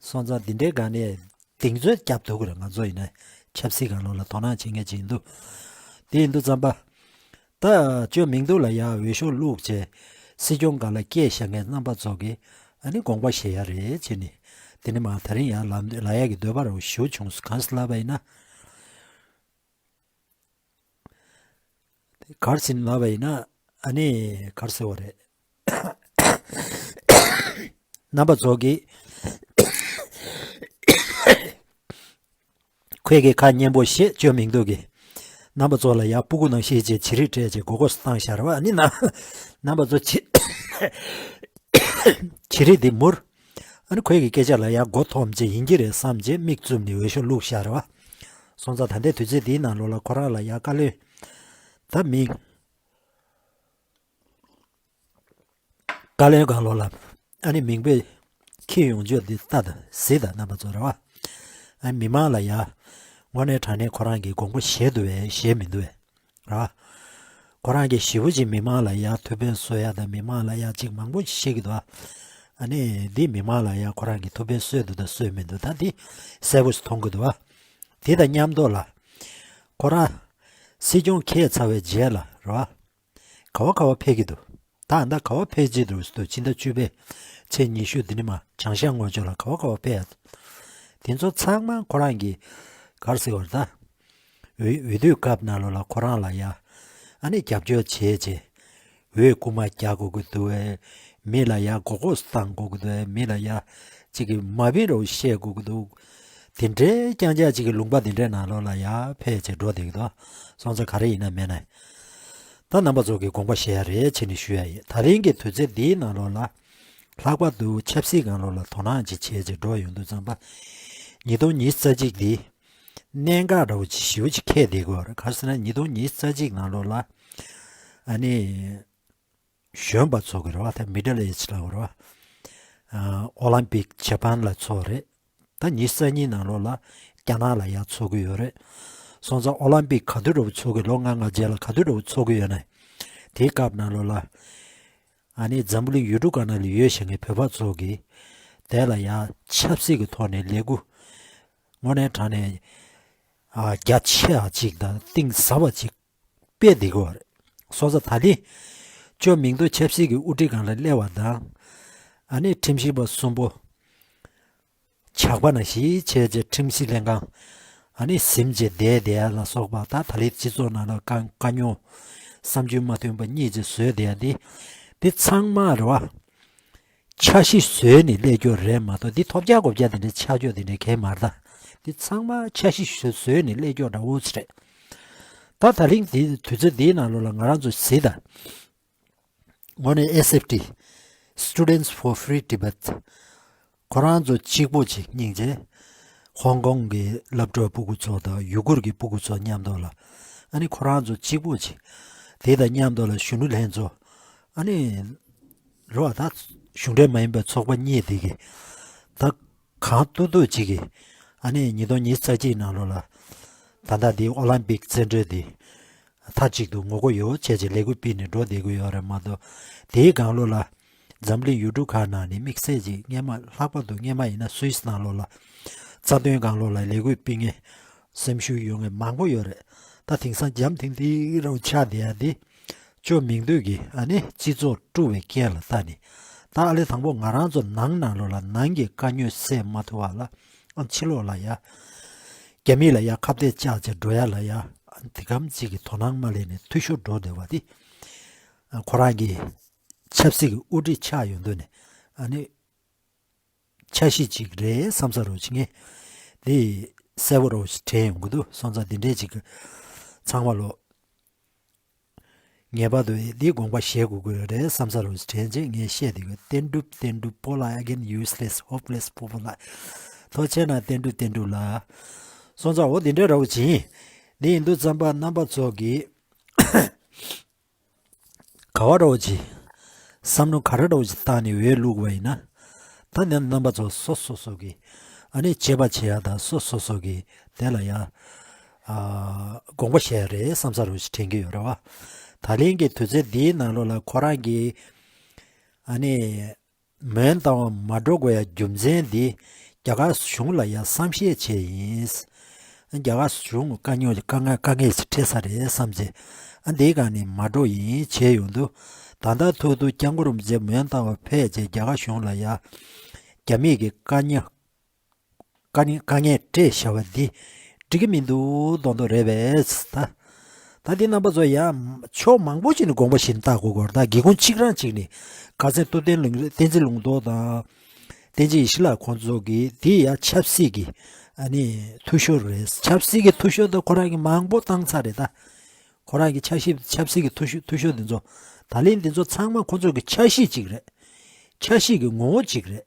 སོང་ཙང་འདི་འདྲའི་སྒང་ནས་གདེང་ཚོད་རྒྱབ་ཐུབ་ཀྱི་རེད། ང་ཚོ་ཡིན་ན་ཆབ་སྲིད་སྒང་ལོགས་ལ་དོ་སྣང་བྱེད་མཁན་ཅིག་ཡིན་དུས། དེ་ཡིན་དུས་ཙམ་པ། ད་ཅོ་མིང་དུ་ལ་ཡ་འོས་ཤོག་བླུགས་བྱས་སྲིད་སྐྱོང་སྒང་ལ་སྐད་བཞག་མཁན་རྣམ་པ་ཚོ་གིས་ཨ་ནི་དགོངས་པ་བཞེས་ཡ་རེད་བྱས་ནས། དེ་ནི་མ་ད་རིང་ཡ་ལ་ལ་ཡ་གི་འདོད་པ་རུ་ཞུ་བྱུང་སོང་། གང་ཟེར་ལབ་པ་ཡིན་ན། གར་ཟིན་ལབ་པ་ཡིན་ན་ཨ་ནི་གར་ཟེར་བ་རེད། རྣམ་པ་ཚོ་གིས་ཁོས་གི་ཁ་སྙན་པོ་བཤད་བཅོས་མིང་འདུག་གི། རྣམ་པ་ཚོ་ལ་ཡ་སྤུ་གུ་ནང་བཤད་བྱས་བྱི་རིལ་སྤྲད་བྱས་མགོ་སྐོར་བཏང་བཞག་རེད་བ། ཨ་ནི་ན་རྣམ་པ་ཚོ་བྱི་བྱི་རིལ་འདི་མུར། ཨ་ནི་ཁོས་གི་སྐད་ཆ་ལ་ཡ་མགོ་འཐོམ་བྱས་ཡིན་གྱི་རེད་བསམ་བྱས་མིག་བཙུམ་ནས་འོས་ཤོག་བླུགས་བཞག་རེད་བ། སོང་ཙང་ད་ལྟའི་དུས་ཚོད་འདིའི་ནང་ལོགས་ལ་ཁོ་རང་ལ་ཡ་བཀའ་བློན་ད་མིང་། བཀའ་བློན་སྒང་ལོགས་ལ་ཨ་ནི་མིང་འབོད་འཁྱེར་ཡོང་རྒྱུ་འདི་ལྟ་དང་གཟིགས་དང་རྣམ་པ་ཚོ་རེད་བ། ཨ་མི་མང་ལ་ཡ་དངོས་གནས་དྲང་གནས་ཁོ་རང་གིས་དགོངས་པ་བཞེས་འདུག་བས་བཞེས་མི་འདུག་བས་རེད་བ། ཁོ་རང་གིས་ཞེ་པོ་ཅིག་མི་མང་ལ་ཡ་ཐུགས་ཕན་གསོས་ཡ་དང་མི་མང་ལ་ཡ་ཅིག་མང་པོ་ཞིག་བཤད་ཀྱི་འདུག་བ། ཨ་ནི་འདི་མི་མང་ལ་ཡ་ཁོ་རང་གིས་ཐུགས་ཕན་གསོས་འདུག་དང་གསོས་མི་འདུག་ད་འདི་གསལ་པོ་ཞིག་མཐོང་གི་འདུག་བ། དེ་དང་མཉམ་དུ་ལ་ཁོ་རང་སྲིད་སྐྱོང་འཁྱེར་ཚར་བའི་རྗེས་ལ་རེད་བ། ག་བ་ག་བ་ཕེབས་ཀྱི་འདུག་ད་ད་ག་བ་ཕེབས་ཀྱི་འདུག་ཟེར་དུས་ཕྱི་ཟླ་བཅུ་པའི་ཚེས་ཉི་ཤུ་འདི་ནི་མ་བྱང་ཤར་ངོས་ཕྱོགས་ལ་ག་བ་ག་བ་ཕེབས་ཡ། དེ་ཚོ་ཚང་མ་ཁོ་རང་གིས་ག་རེ་ཟེར་བ་རེད་ད། འོས་འོས་བསྡུའི་སྐབས་ནང་ལོགས་ལ་ཁོ་རང་ལ་ཡ། ཨ་ནི་རྒྱབ་སྐྱོར་བྱས་རྗེས། འོས་རྐུ་མ་རྒྱག་དགོས་ཀྱི་འདུག་བས། མི་ལ་ཡ་མགོ་སྐོར་བཏང་དགོས་ཀྱི་འདུག་བས། མི་ལ་ཡ་གཅིག་གིས་མ་བིན་རོགས་བཤད་དགོས་ཀྱི་འདུག་དེ་འདྲའི་རྐྱང་རྐྱང་གཅིག་གི་ལུང་པ་དེ་འདྲའི་ནང་ལོགས་ལ་ཡ་ཕེབས་བྱས་འགྲོ་བསྡད་ཀྱི་འདུག་སོང་ཙང་ག་རེ་ཡིན་ན་མེད་ན། ད་རྣམ་པ་ཚོ་གིས་དགོངས་པ་བཞེས་ཡ་རེད་བྱས་ནས་ཞུ་ཡ་ཡིན། ད་རིང་གི་དུས་ཚོད་འདིའི་ནང་ལོགས་ལ། ལྷག་པར་དུ་ཆབ་སྲིད་སྒང་ལོགས་ལ་དོ་སྣང་ཅིག་བྱས་བྱས་འགྲོ་ཡོང་དུས་ཙམ་པ། ཉིས་སྟོང་ཉི་ཤུ་རྩ་གཅིག་འདི། གནད་འགག་འདྲ་བོ་ཅིག་ཞེ་པོ་ཅིག་འཁེལ་བསྡད་ཀྱི་ཡོད་རེད། ག་རེ་ཟེར་ན་ཉིས་སྟོང་ཉི་ཤུ་རྩ་གཅིག་ནང་ལོགས་ལ། ཨ་ནི། གཞོན་པ་ཚོགས་ཀྱི་རེད་བ། ད་མི་ཌལ་ཨེཇ་ལབ་དགོས་རེད་བ། ཨ་ཨོ་ལིམ་པིག་ཇ་པན་ལ་ཚོགས་རེད། ད་ཉི་ཤུ་རྩ་གཉིས་ནང་ལོགས་ལ་རྒྱ་ནག་ལ་ཡར་ཚོགས་ཀྱི་ཡོད་རེད། སོང་ཙང་ཨོ་ལིམ་པིག་ག་དུས་འདྲ་བོ་ཚོགས་ཀྱི་ལོ་ལྔ་ལྔ་རྗེས་ལ་ག་དུས་འདྲ་བོ་ཚོགས་ཀྱི་ཡོད་ན། དེའི་སྐབས་ནང་ལོགས་ལ། ཨ་ནི་འཛམ་བུ་གླིང་ཡུལ་གྲུ་གང་ན་ལ་ཡོད་བཞིན་གྱི་བོད་པ་ཚོ་གིས། དེ་ལ་ཡང་ཆབ་སྲིད་ཀྱི་ཐོག་ནས་ལས་འགུལ་དངོས་གནས་དྲང་གནས་ཨ་རྒྱ་ཆེ་བ་ཅིག་དང་གཏིང་ཟབ་པ་ཅིག་སྤེལ་བསྡད་ཀྱི་ཡོད་རེད། སོང་ཙང་ད་ལན་ཅོ་མིང་ཐོ་ཆབ་སྲིད་ཀྱི་དབུ་ཁྲིད་སྒང་ལ་སླེབས་པ་དང་། ཨ་ནི་ཁྲིམས་ཞིབ་པ་གསུམ་པོ་ཇག་པ་ནང་བཞིན་བྱས་རྗེས་ཁྲིམས་སྲིད་ལྷན་ཁང་ཨ་ནི་ཟིན་བྱས་བསྡད་བསྡད་ཡ་ལ་སོགས་པ། ད་ད་ལན་སྤྱི་ཚོགས་ནང་ལ་དཀའ་དཀའ་རྙོག་བསམ་ཚུལ་མ་མཐུན་པ་གཉིས་ཅིག་བཟོས་བསྡད་ཡ་འདི་འདི་ཚང་མ་རེད་བ། འཆར་གཞི་བཟོས་ནས་སླེབས་རྒྱུ་རེད་མ་གཏོགས། འདི་ཐོབ་རྒྱག་གོ་རྒྱག་དེ་འདྲའི་ཆགས་རྒྱུ་དེ་འདྲའི་གང་ཡང་མ་རེད་ད། འདི་ཚང་མ་འཆར་གཞི་བཟོས་བཟོས་ནས་སླེབས་རྒྱུ་འདྲ་བོ་ཅིག་རེད། ད་ད་ལན་འདི་དུས་ཚོད་འདིའི་ནང་ལོགས་ལ་ང་རང་ཚོ་གཟིགས་དང་། དངོས་གནས་ཨེ་སི་ཨེཕ་ཊི། Students for Free Tibet། ཁོ་རང་ཚོ་གཅིག་པོ་ཅིག་སྙིང་རྗེ། ཧོང་ཀོང་གི་སློབ་གྲྭ་སྤུ་གུ་ཚོ་དང་ཡུ་གུར་གྱི་སྤུ་གུ་ཚོ་མཉམ་དུ་ལ། ཨ་ནི་ཁོ་རང་ཚོ་གཅིག་པོ་ཅིག་དེ་དང་མཉམ་དུ་ལ་གཞོན་ནུ་ལྷན་ཚོགས། ཨ་ནི་རོ་ད་གཞུང་འབྲེལ་མ་ཡིན་པའི་ཚོགས་པ་གཉིས་དེ་གི་ད་གང་ཐུབ་ཐུབ་ཅིག་གིས། ཨ་ནི་ཉིས་སྟོང་ཉི་ཤུ་རྩ་གཅིག་ནང་ལོགས་ལ་ད་ལྟ་འདི་ཨོ་ལིམ་པིག་རྩེད་འགྲན་འདི་མཐའ་གཅིག་ཏུ་ངོ་རྒོལ་ཡོད་བྱས་བྱས་ལས་འགུལ་སྤེལ་ནས་འགྲོ་བསྡད་ཀྱི་ཡོད་རེད་མ་གཏོགས། དེའི་སྒང་ལོགས་ལ་འཛམ་གླིང་ཡུལ་གྲུ་ཁག་ནང་ནས་དམིགས་བསལ་ཅིག་སྔས་མ་ལྷག་པར་དུ་སྔས་མ་ཡིན་ན་སུད་སི་ནང་ལོགས་ལ་རྩ་དོན་སྒང་ལོགས་ལ་ལས་འགུལ་སྤེལ་མཁན་སེམས་ཤུགས་ཡོད་མཁན་མང་པོ་ཡོད་རེད། ད་དེང་སང་འཇམ་ཐིང་ཐིང་རང་ཆགས་བསྡད་ཡ་འདི་ཅོ་མིང་ཐོ་གིས་ཨ་ནི་སྤྱི་ཚོགས་དཀྲུགས་པའི་རྐྱེན་ལ་ལྟ་ནས། ད་ཨ་ལེ་དང་པོ་ང་རང་ཚོ་ནང་ནང་ལོགས་ལ་ནང་གི་དཀའ་རྙོག་སེལ་མ་ཐུབ་པ་ལ། ཨ་ཕྱི་ལོགས་ལ་ཡ་རྒྱ་མི་ལ་ཡ་ཁ་གཏད་བཅག་བྱས་འགྲོ་ཡ་ལ་ཡ་ཨ་དེ་གམ་གཅིག་གི་དོ་སྣང་མ་སླེབས་ནས་འཐུས་ཤོར་འགྲོ་བསྡད་པ་དེ། ཨ་ཁོ་རང་གི་ཆབ་སྲིད་ཀྱི་དབུ་ཁྲིད་ཆགས་ཡོང་དུས་ནས་ཨ་ནི་འཆར་གཞི་ཅིག་རེད་བསམ་ས་རོ་ཅིག་ངས་འདི་གསལ་པོ་རོ་ཞིག་དྲན་ཡོང་གི་འདུག་སོང་ཙང་འདི་འདྲས་ཅིག་ཚང་མ་ལོ། ངེས་པར་དུ་འདི་དགོངས་པ་བཞེས་དགོས་ཀྱི་རེད་བསམ་ས་རོ་ཞིག་དྲན་རྗེས་ངས་བཤད་དེ་གི་བསྟན་གྲུབ་བསྟན་གྲུབ་པོ་ལ་ཨ་གིན་ཡུ་སི་ལེ་སི་ཧོབ་ལེ་སི་པོ་པོ་ལ། ཐུགས་རྗེ་ཆེ་ན་བསྟན་གྲུབ་བསྟན་གྲུབ་ལ། སོང་ཙང་འོ་འདི་འདྲས་རོ་ཅིག་ཡིན། འདི་ཡིན་དུས་ཙམ་པ་རྣམ་པ་ཚོ་གིས། ག་བ་འདྲ་བོ་ཅིག་བསམ་བློ་ག་རེ་འདྲ་བོ་ཅིག་བཏང་ནས་འོས་བླུགས་པ་ཡིན་ན། ད་ནི་རྣམ་པ་ཚོ་སོ་སོ་སོ་གི་ཨ་ནི་དཔྱད་པ་བྱེད་ཡ་དང་སོ་སོ་སོ་གི་དེ་ལ་ཡ་ཨ་དགོངས་པ་བཞེས་ཡ་རེད་བསམ་ས་རུ་ཞིག་དྲན་གྱི་ཡོད་རེད་བ། ད་ལན་གྱི་དུས་ཚོད་འདིའི་ནང་ལོགས་ལ་ཁོ་རང་གི་ཨ་ནི་མོན་རྟ་དབང་མ་འགྲོ་དགོས་ཡ་རྒྱུ་མཚན་འདི་རྒྱ་གར་གཞུང་ལ་ཡ་བསམ་ཤེས་བྱས་ཡིན། རྒྱ་གར་གཞུང་དཀའ་རྙོག་དཀའ་ངལ་དཀའ་ངལ་ཞིག་འཕྲད་ས་རེད་བསམ་བྱས། ཨ་འདིའི་སྒང་ནས་མ་འགྲོ་ཡིན་བྱས་ཡོང་དུས། ད་ལྟ་ཐུག་ཐུག་སྐྱབས་མགོན་རིན་པོ་ཆེ་མོན་རྟ་དབང་ཕེབས་བྱས་རྒྱ་གར་གཞུང་ལ་ཡ་རྒྱ་མི་གི་དཀའ་རྙོག་དཀའ་ངལ་དཀའ་ངལ་སྤྲད་བཞག་པ་འདི་འགྲིག་གི་མི་འདུག་མདོག་མདོག་རེད་པས། ད་ད་འདི་རྣམ་པ་ཚོ་ཡ་ཕྱོགས་མང་པོ་ཞིག་ནས་དགོངས་པ་བཞེས་ནས་བལྟ་དགོས་ཀྱི་རེད། ད་སྒེའུ་ཁུང་གཅིག་རང་གཅིག་ནས་ཁ་སང་ཐུབ་བསྟན་ལུང་བསྟན་འཛིན་ལུང་རྟོགས་དང་། བསྟན་འཛིན་ཡེ་ཤེས་ལགས་ཁོང་ཚོ་གིས་འདི་ཡ་ཆབ་སྲིད་ཀྱི་ཨ་ནི་འཐུས་ཤོར་རེད། ཆབ་སྲིད་ཀྱི་འཐུས་ཤོར་དེ་ཁོ་རང་གིས་མང་པོ་བཏང་ཚར་རེད་ད། ཁོ་རང་གི་ཆབ་སྲིད་ཆབ་སྲིད་ཀྱི་འཐུས་ཤོར་འཐུས་ཤོར་འདི་ཚོ་ད་ལན་འདི་ཚོ་ཚང་མ་ཁོ་ཚོ་གི་འཆར་གཞི་གཅིག་རེད། འཆར་གཞི་གི་ངོ་བོ་གཅིག་རེད།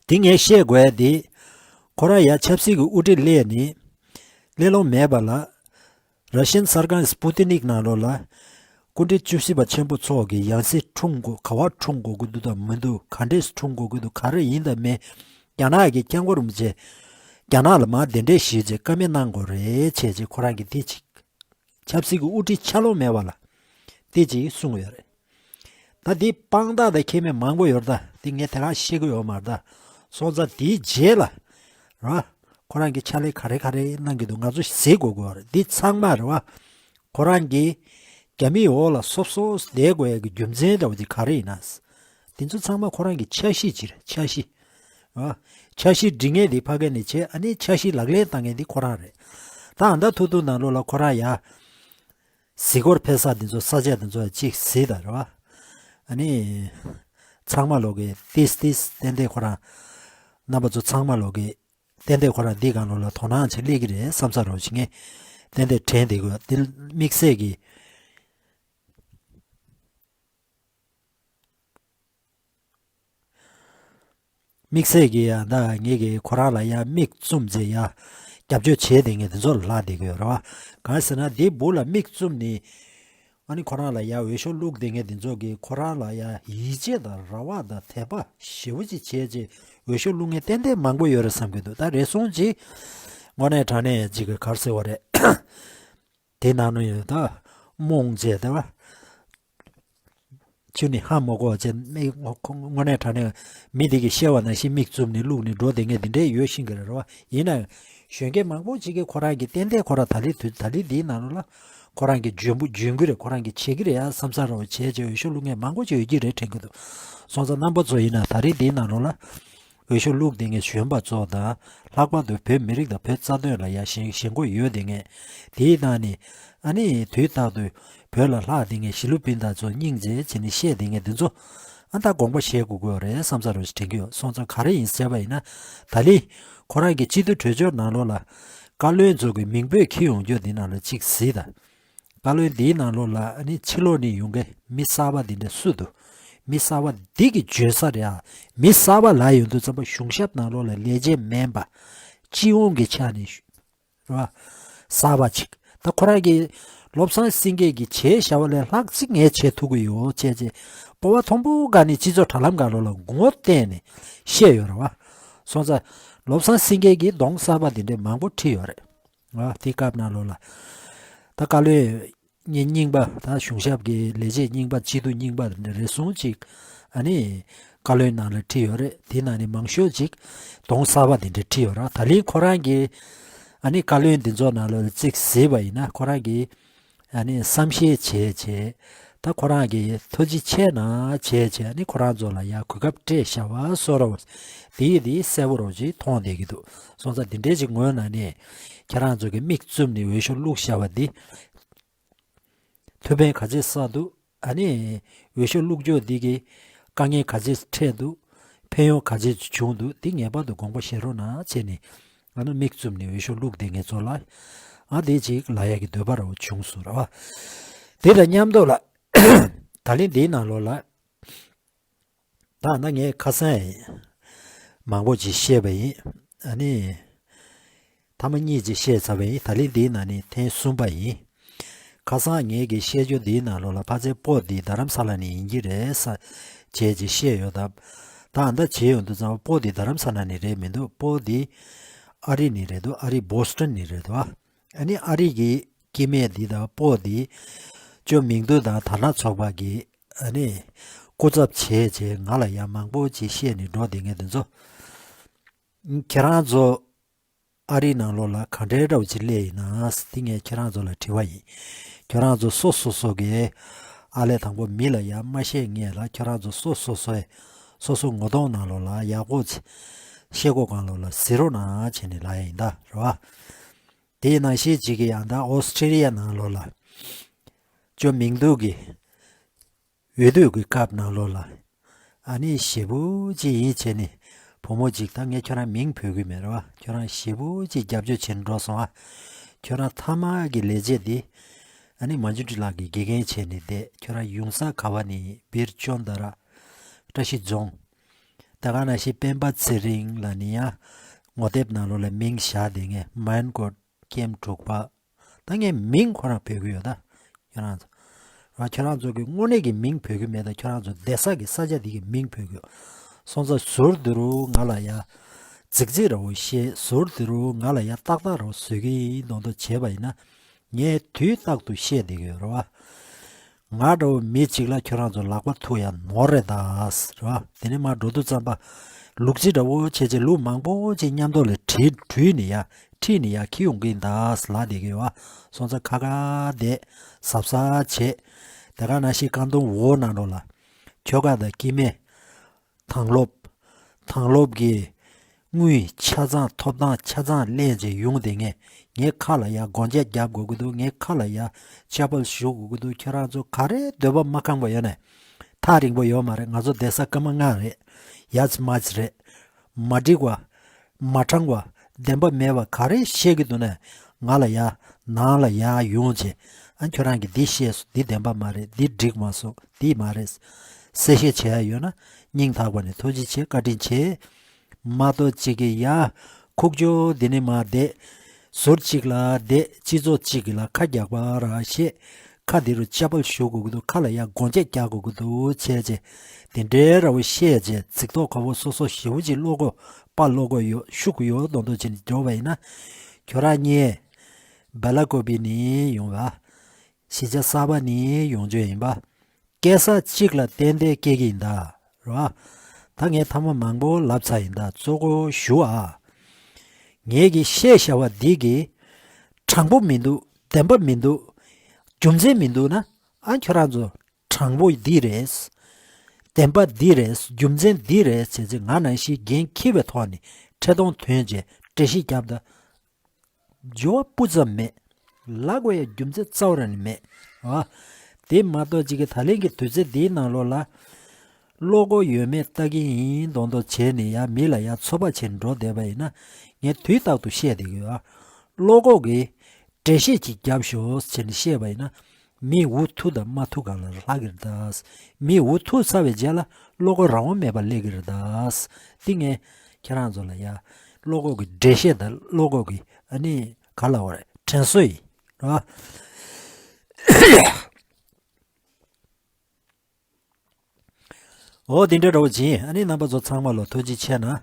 དེ་ངས་བཤད་དགོས་ཡ་དེ། ཁོ་རང་ཡ་ཆབ་སྲིད་ཀྱི་དབུ་ཁྲིད་སླེབས་ནས་སླེབས་ལོང་མེད་པ་ལ། ར་ཤན་གསར་ཁང་སྤུ་ཏི་ནིག་ནང་ལོགས་ལ། སྐུ་ཕྲེང་བཅུ་བཞི་པ་ཆེན་པོ་མཆོག་གིས་ཡང་སྲིད་འཁྲུངས་དགོས་ག་བ་འཁྲུངས་དགོས་ཀྱི་འདུག་དང་མི་འདུག་ག་འདྲས་འཁྲུངས་དགོས་ཀྱི་འདུག་ག་རེ་ཡིན་དང་མིན། རྒྱ་ནག་གི་སྐྱབས་མགོན་རིན་པོ་ཆེ་རྒྱ་ནག་ལ་མར་གདན་འདྲེན་ཞུས་བྱས་བཀའ་མོལ་གནང་དགོས་རེད་བྱས་བྱས་ཁོ་རང་གིས་དེ་གཅིག་ཆབ་སྲིད་ཀྱི་དབུ་ཁྲིད་ཆགས་ལོང་མེད་པ་ལ་དེ་གཅིག་གསུངས་ཡོད་རེད། ད་འདི་དཔང་རྟགས་དང་ཁྱད་མེད་མང་པོ་ཡོད་རེད། ད་འདི་ངས་དེ་ག་བཤད་ཀྱི་ཡོད་མ་རེད། ད་སོང་ཙང་དེའི་རྗེས་ལ་ར་ཁོ་རང་གིས་ཕྱག་ལས་ག་རེ་ག་རེ་གནང་གི་འདུག་ང་ཚོ་གཟིགས་དགོས་ཀྱི་ཡོད་རེད། འདི་ཚང་མ་རེད་བ། ཁོ་རང་གིས་རྒྱ་མིའི་འོག་ལ་སོབ་སོབ་བསྡད་དགོས་ཡ་གི་རྒྱུ་མཚན་འདྲ་བོ་དེ་ག་རེ་ཡིན་ན། དེ་ཚོ་ཚང་མ་ཁོ་རང་གི་འཆར་གཞི་ཅིག་རེད། འཆར་གཞི། ཨ། འཆར་གཞི་སྒྲིག་མཁན་དེ་ཕ་གི་ནས་བྱས། ཨ་ནི་འཆར་གཞི་ལག་ལེན་བསྟར་མཁན་དེ་ཁོ་རང་རེད། ད་ཨ་ད་ཐུག་ཐུག་ནང་ལོགས་ལ་ཁོ་རང་ཡ། གཟིགས་སྐོར་ཕེབས་ས་དེ་ཚོ་ས་ཆ་དེ་ཚོ་གཅིག་གཟིགས་དང་རེད་བ། ཨ་ནི། ཚང་མ་ལོག་གི་ཏིས་ཏིས་ཏན་ཏན་ཁོ་རང་། རྣམ་པ་ཚོ་ཚང་མ་ལོག་གི་ཏན་ཏན་ཁོ་རང་འདི་སྒང་ལོགས་ལ་དོ་སྣང་ཆེ་སླེབས་ཀྱི་རེད་བསམ་ས་རོགས་བྱེད་ངས་ཏན་ཏན་དྲན་བསྡད་དགོས། འདི་དམིགས་བསལ་གྱི། དམིགས་བསལ་གྱི་ཡ་ད་ངེད་ཀྱིས་ཁོ་རང་ལ་ཡ་མིག་བཙུམ་བྱས་ཡ་རྒྱབ་སྐྱོར་བྱས་བསྡད་མཁན་དེ་ཚོ་ལ་ལྷག་བསྡད་ཀྱི་ཡོད་རེད་བ། གང་ཟེར་ན་འདི་སྦུག་ལ་མིག་བཙུམ་ནས་ཨ་ནི་ཁོ་རང་ལ་ཡ་འོས་ཤོག་བླུགས་བསྡད་མཁན་དེ་ཚོ་གིས་ཁོ་རང་ལ་ཡ་ཡིད་ཆེས་དང་རེ་བ་དང་དད་པ་ཞེ་པོ་ཅིག་བྱས་རྗེས་འོས་ཤོག་བླུགས་མཁན་ཏན་ཏན་མང་པོ་ཡོད་རེད་བསམ་གྱི་འདུག་ད་རེ་ཟུང་ཅིག་དངོས་གནས་དྲང་གནས་ཅིག་གི་ག་རེ་ཟེར་བ་རེད། དེ་ནང་ནས་ཡོད་ད་རྨོངས་བྱས་ད་བ། ཁྱོད་ནི་ཧ་མ་གོ་བ་བྱས་མིག་དངོས་གནས་དྲང་གནས་མི་དེ་གི་བཤད་པ་ནང་བཞིན་མིག་བཙུམ་ནས་བླུགས་ནས་འགྲོ་བསྡད་མཁན་དེ་འདྲས་ཡོད་ཤིང་གི་རེད་བ། ཡིན་ན་ཡང་གཞོན་སྐྱེས་མང་པོ་ཅིག་གིས་ཁོ་རང་གི་ཏན་ཏན་ཁོ་རང་ད་ལི་དུས་ད་ལི་འདིའི་ནང་ལོགས་ལ་ཁོ་རང་གི་འཇོན་པོ་འཇོན་གི་རེད། ཁོ་རང་གི་བྱེད་ཀྱི་རེད་ཡ་བསམ་ས་རོ་བྱས་བྱས་འོས་ཤོག་བླུགས་མཁན་མང་པོ་ཅིག་ཡོད་ཀྱི་རེད་དྲན་གི་འདུག་སོང་ཙང་རྣམ་པ་ཚོ་ཡིན་ན་ད་རིང་འདིའི་ནང་ལོགས་ལ་འོས་ཤོག་བླུགས་བསྡད་མཁན་གཞོན་པ་ཚོ་དང་ལྷག་པར་དུ་བོད་མི་རིགས་དང་བོད་རྩ་དོན་ལ་ཡ་ཞེན་ཞེན་ཁོག་ཡོད་བསྡད་མཁན་དེའི་ནང་ནས་ཨ་ནི་དུས་རྟག་ཏུ་བོད་ལ་ལྷག་བསྡད་མཁན་ཞི་ལུ་པིན་ཏ་ཚོ་སྙིང་རྗེ་བྱས་ནས་བཤད་བསྡད་མཁན་དེ་ཚོ་ཨ་ད་དགོངས་པ་བཞེས་དགོས་ཀྱི་ཡོད་རེད་བསམ་ས་རུ་དྲན་གྱི་ཡོད། སོང་ཙང་ག་རེ་ཡིན་ཟེར་བ་ཡིན་ན་ད་ལི་ཁོ་རང་གི་སྤྱི་འཐུས་གྲོས་ཆོད་ནང་ལོགས་ལ་བཀའ་བློན་ཚོ་གི་མིང་འབོད་འཁྱེར་ཡོང་རྒྱུ་འདི་ནང་ལ་གཅིག་གཟིགས་དང་། བཀའ་བློན་འདིའི་ནང་ལོགས་ལ་ཨ་ནི་ཕྱི་ལོགས་ནས་ཡོང་མཁན་མི་གསར་པ་འདི་འདྲ་སུ་འདུག་མི་གསར་པ་འདི་གི་བརྗོད་ས་རེད་ཨ། མི་གསར་པ་ལ་ཡོང་དུས་ཙམ་པ་གཞུང་ཞབས་ནང་ལོགས་ལ་ལས་བྱེད་མིན་པ། སྤྱི་ཡོངས་ཀྱི་ཆ་ནས་རེད་བ། གསར་པ་ཅིག་ད་ཁོ་རང་གིས་བློ་བཟང་སེང་གེ་གིས་བྱས་བཞག་པ་ལས་ལྷག་ཅིག་ངས་བྱེད་ཐུབ་ཀྱི་ཡོད་བྱས་བྱས་སྤོབས་པ་མཐོན་པོ་སྒང་ནས་སྤྱི་ཚོགས་དྲ་ལམ་སྒང་ལོགས་ལ་ངོ་བསྟན་ནས་བཤད་ཡོད་རེད་བ། སོང་ཙང་བློ་བཟང་སེང་གེ་གིས་གདོང་གསར་པ་འདི་འདྲའི་མང་པོ་ཁྲིད་ཡོད་རེད། ཨ་དེ་སྐབས་ནང་ལོགས་ལ་ད་བཀའ་བློན་རྙིང་པ་ད་གཞུང་ཞབས་ཀྱི་ལས་བྱེད་རྙིང་པ་སྤྱི་འཐུས་རྙིང་པ་རེ་ཟུང་ཅིག་ཨ་ནི་བཀའ་བློན་ནང་ལ་ཁྲིད་ཡོད་རེད། དེ་ནང་ནས་མང་ཤོས་ཅིག་གདོང་གསར་པ་དེ་འདྲ་ཁྲིད་ཡོད་རེད། ད་ལན་ཁོ་རང་གི་ཨ་ནི་བཀའ་བློན་འདི་ཚོ་ནང་ལ་རྩིས་གཟིགས་པ་ཡིན་ན་ཁོ་རང་གི་ཨ་ནི་བསམ་ཤེས་བྱས་བྱས་ད་ཁོ་རང་གི་ཐུགས་རྗེ་ཆེ་གནང་བྱས་བྱས་ཨ་ནི་ཁོ་རང་ཚོ་ལ་ཡ་གོ་སྐབས་སྤྲད་བཞག་པ་བཟོ་འདྲ་བོ་དེ་ཡི་དེ་གསལ་པོ་རོ་ཅིག་མཐོང་བསྡད་ཀྱི་འདུག་སོང་ཙང་དེ་འདྲའི་ཅིག་ངོས་ནང་ནས་ཁྱེད་རང་ཚོ་གི་མིག་བཙུམ་ནས་འོས་ཤོག་བླུགས་བཞག་པ་འདི་ཐུགས་ཕན་ག་ཚད་བསགས་འདུག་ཨ་ནི་འོས་ཤོག་བླུགས་ཕྱོགས་འདི་གི་དཀའ་ངལ་ག་ཚད་འཕྲད་འདུག་ཕན་ཡོན་ག་ཚད་བྱུང་འདུག་འདི་ངེས་པར་དུ་དགོངས་པ་བཞེས་རོགས་གནང་བྱས་ནས་ཨ་ནི་མིག་བཙུམ་ནས་འོས་ཤོག་བླུགས་བསྡད་མཁན་ཚོ་ལ་ཨ་དེ་ཅིག་ལབ་ཡག་གི་འདོད་པ་རང་བྱུང་སོང་ར་བ། དེ་དང་མཉམ་དུ་ལ་ད་ལན་འདིའི་ནང་ལོགས་ལ་ད་ན་ངས་ཁ་སང་ཡང་མང་པོ་ཅིག་བཤད་པ་ཡིན། ཨ་ནི་ཐ་མ་གཉིས་ཅིག་བཤད་ཚར་བ་ཡིན། ད་ལན་འདིའི་ནང་ནས་ཐེངས་གསུམ་པ་ཡིན། ཁ་སང་ངེད་ཀྱི་བཤད་རྒྱུ་འདིའི་ནང་ལོགས་ལ་ཕ་ཚའི་སྤོ་འདི་རྡ་རམ་ས་ལ་ནས་ཡིན་གྱི་རེད་ས་བྱས་ཅིག་བཤད་ཡོད་དམ། ད་ཨ་ད་བྱས་ཡོང་དུས་ཙམ་པ་སྤོ་འདི་རྡ་རམ་ས་ལ་ནས་རེད་མི་འདུག་སྤོ་འདི་ཨ་རི་ནས་རེད་འདུག་ཨ་རི་བོ་སི་ཊོན་ནས་རེད་འདུག་ཨ་ནི་ཨ་རི་གི་སྐྱེ་དམན་འདི་དང་སྤོ་འདི་ཅོ་མིང་རྡུང་དང་དར་ནག་ཚོགས་པ་གི་ཨ་ནི་སྐུ་ཚབ་བྱས་བྱས་ང་ལ་ཡང་མང་པོ་ཅིག་བཤད་ནས་འགྲོ་བསྡད་མཁན་དེ་ཚོ་ཁྱེད་རང་ཚོ་ཨ་རིའི་ནང་ལོགས་ལ་ག་འདྲའི་འདྲ་བོ་ཅིག་སླེབས་ཡིན་ན་དེ་ངས་ཁྱེད་རང་ཚོ་ལ་དྲི་བ་ཡིན། ཁྱེད་རང་ཚོ་སོ་སོ་སོ་གི་ཨ་ལས་དང་པོ་མི་ལ་ཡང་མ་བཤད་སྔོན་ལ་ཁྱེད་རང་ཚོ་སོ་སོ་སོའི་སོ་སོ་ངོ་གདོང་ནང་ལོགས་ལ་ཡག་པོ་ཅིག་ཤེལ་སྒོ་སྒང་ལོགས་ལ་གཟིགས་རོགས་གནང་བྱས་ནས་ལབ་ཡ་ཡིན་ད་རེད་བ། དེའི་ནང་བཞིན་གཅིག་གི་ཡང་ད་ཨོ་སི་ཁྲི་ལི་ཡ་ནང་ལོགས་ལ་ཅོ་མིང་རྡུང་གི་འོས་བསྡུ་གི་སྐབས་ནང་ལོགས་ལ་ཨ་ནི་ཞེ་པོ་ཅིག་ཡིད་ཆེས་ནས་བུ་མོ་ཅིག་ད་ངས་ཁྱོད་རང་མིང་འབོད་གི་མེད་རེད་བ། ཁྱོད་རང་ཞེ་པོ་ཅིག་རྒྱབ་སྐྱོར་བྱེད་འགྲོ་སོང་ཨ། ཁྱོད་རང་མཐའ་མ་གི་ལས་བྱེད་འདི་ཨ་ནི་མ་འཇུ་ཀྲི་ལགས་ཀྱི་དགེ་རྒན་བྱས་ནས་བསྡད། ཁྱོད་རང་ཡོང་ས་ག་བ་ནི་བིར་ཅོན་ད་ར་བཀྲ་ཤིས་རྫོང་། ད་ག་ནང་བཞིན་སྤེན་པ་ཚེ་རིང་ལ་ནི་ཡང་ངོ་དེབ་ནང་ལོགས་ལ་མིང་བཞག་བསྡད་མཁན་མན་གོ་ཀེམ་དྲུག་པ། ད་ངས་མིང་ཁོ་རང་འབོད་ཀྱི་ཡོད་ད། ཁྱོད་རང་ཚོ། ར་ཁྱོད་རང་ཚོ་གི་དངོས་གནས་ཀྱི་མིང་འབོད་ཀྱི་མེད་ད། ཁྱོད་རང་ཚོ་བསྡད་ས་གི་ས་ཆ་འདི་གི་མིང་འབོད་ཀྱི་ཡོད། སོང་ཙང་ཟུར་འདི་རུ་ང་ལ་ཡ་རྫིག་རྫིག་ར་བོ་བཤད། ཟུར་འདི་རུ་ང་ལ་ཡ་ཏག་ཏག་ར་བོ་བཟོས་ཀྱི་ཡིན་མདོག་མདོག་བྱས་པ་ཡིན་ན། ངས་དུས་རྟག་ཏུ་བཤད་བསྡད་ཀྱི་ཡོད་རེད་བ། ང་འདྲ་བོ་མི་གཅིག་ལ་ཁྱོད་རང་ཚོ་ལག་པ་ཐུག་ཡ་ནོར་རེད་ད། རེད་བ། དེ་ནས་མར་འགྲོ་དུས་ཙམ་པ་ལུག་རྫི་འདྲ་བོ་བྱས་བྱས་ལུག་མང་པོ་ཅིག་མཉམ་དུ་ལ་བྲིས་བྲུས་ནས་ཡ་ཁྲིད་ནས་ཡ་ཁྱེར་ཡོང་གི་ཡིན་ད་ལབ་བསྡད་ཀྱི་ཡོད་བ། སོང་ཙང་ཁ་ཁ་བསྡད་གཟབ་གཟབ་བྱས། དེ་ག་ནང་བཞིན་ཀ་འདོམ་འོག་ནང་ལོགས་ལ་ཁྱོ་ག་དང་སྐྱེ་དམན། དང་སློབ། དང་སློབ་ཀྱི་དངུལ་ཆ་ཚང་ཐོབ་ཐང་ཆ་ཚང་ལེན་བྱས་ཡོང་བསྡད་མཁན། ངའི་ཁ་ལ་ཡ་སྒོ་འབྱེད་རྒྱབ་དགོས་ཀྱི་འདུག་ངའི་ཁ་ལ་ཡ་ཆ་པལ་ཞུ་དགོས་ཀྱི་འདུག་ཁྱོད་རང་ཚོ་ག་རེ་འདོད་པ་མ་ཁེངས་པ་ཡོད་ནས། ཐག་རིང་པོ་ཡོད་མ་རེད། ང་ཚོ་བསྡད་ས་སྐར་མ་ལྔ་རེད། ཡ་ཙི་མ་ཙི་རེད། མ་འགྲིག་པ། མ་དྲང་བ། བདེན་པ་མེད་པ་ག་རེ་བཤད་ཀྱི་འདུག་ན། ང་ལ་ཡ། ནང་ལ་ཡ་ཡོང་བྱས། ཨ་ཁྱོད་རང་གིས་འདི་བཤད་སོང་། འདི་བདེན་པ་མ་རེད། འདི་འགྲིག་མ་སོང་། འདི་མ་རེད། གསལ་བཤད་བྱེད་ཡ་ཡོད་ན། སྙིང་ཐག་པ་ནས་ཐུགས་རྗེ་ཆེ། བཀའ་དྲིན་ཆེ། མ་གཏོགས་གཅིག་གིས་ཡ། ཁུག་ཀྱོག་འདི་ནས་མར་བསྡད། ཟུར་གཅིག་ལ་བསྡད། སྤྱི་ཚོགས་གཅིག་གི་ལ་ཁ་རྒྱག་པ་ར་བཤད། ཁ་འདི་རུ་ཆ་པལ་ཞུ་དགོས་ཀྱི་འདུག་ཁ་ལ་ཡ་སྒོ་འབྱེད་རྒྱག་དགོས་ཀྱི་འདུག་བྱས་རྗེས། དེ་འདྲའི་ར་བོ་བཤད་རྗེས་ཚིག་ཐོག་ཁ་པོ་སོ་སོ་ཞེ་པོ་ཅིག་བློ་ཁོག་དཔའ་བློ་ཁོག་ཡོད་ཤུགས་ཡོད་མདོག་མདོག་བྱས་ནས་འགྲོ་བ་ཡིན་ན། ཁྱོད་རང་གཉིས། སྦེ་ལ་ཀོ་བི་ནས་ཡོང་བ། གཞིས་ཆགས་གསར་པ་ནས་ཡོང་རྒྱུ་ཡིན་པ། སྐྱེ་ས་གཅིག་ལ་བརྟེན་ཏེ་སྐྱེ་གི་ཡིན་ད། རེད་བ། ད་ངས་ཐ་མ་མང་པོ་ལབ་ཚར་ཡིན་ད། གཙོ་བོ་ཞུ་ཨ། ངས་ཀྱི་བཤད་བྱ་བ་འདི་གི་དྲང་པོ་མི་འདུག་བདེན་པ་མི་འདུག་རྒྱུ་མཚན་མི་འདུག་ན། ཨ། ཁྱོད་རང་ཚོ་དྲང་པོ་འདི་རེད། བདེན་པ་འདི་རེད། རྒྱུ་མཚན་འདི་རེད་བྱས་ཚེ། ང་ནང་བཞིན་འགན་འཁྱེར་བའི་ཐོག་ནས་འཕྲལ་གཏོང་དོན་བྱས་འགྲེལ་བཤད་བརྒྱབ་ད། འགྱུར་བ་སྤུ་ཙམ་མེད། ལབ་དགོས་ཡ་རྒྱུ་མཚན་རྩ་བ་རང་ནས་མེད། ཨ། དེ་མ་གཏོགས་ཅིག་གི་ད་ལན་གྱི་དུས་ཚོད་འདིའི་ནང་ལོགས་ལ། བློ་ཁོག་ཡོད་མེད་ལྟ་གི་ཡིན་མདོག་མདོག་བྱས་ནས་ཡ་མི་ལ་ཡ་ཚོད་དཔག་བྱས་ནས་འགྲོ་བསྡད་པ་ཡིན་ན། ངས་དུས་རྟག་ཏུ་བཤད་བསྡད་ཀྱི་ཡོད། བློ་ཁོག་གིས་འགྲེལ་བཤད་ཅིག་རྒྱབ་ཤོག་བྱས་ནས་བཤད་པ་ཡིན་ན། མི་འུ་ཐུག་དང་མ་ཐུག་གང་ལ་ལྷག་གི་རེད་ད། མི་འུ་ཐུག་ཚར་བའི་རྗེས་ལ་བློ་ཁོག་རང་དབང་མེད་པར་སླེབས་ཀྱི་རེད་ད། འདི་ངས་ཁྱེད་རང་ཚོ་ལ་ཡ་བློ་ཁོག་གི་འགྲེལ་བཤད་དང་བློ་ཁོག་གི་ཨ་ནི་ག་ལབ་དགོས་རེད། དྲན་གསོ་ཡིན། རེད་བ། འོ་དེ་འདྲ་འདྲ་བོ་ཅིག་ཨ་ནི་རྣམ་པ་ཚོ་ཚང་མ་ལ་ཐུགས་རྗེ་ཆེ་གནང་།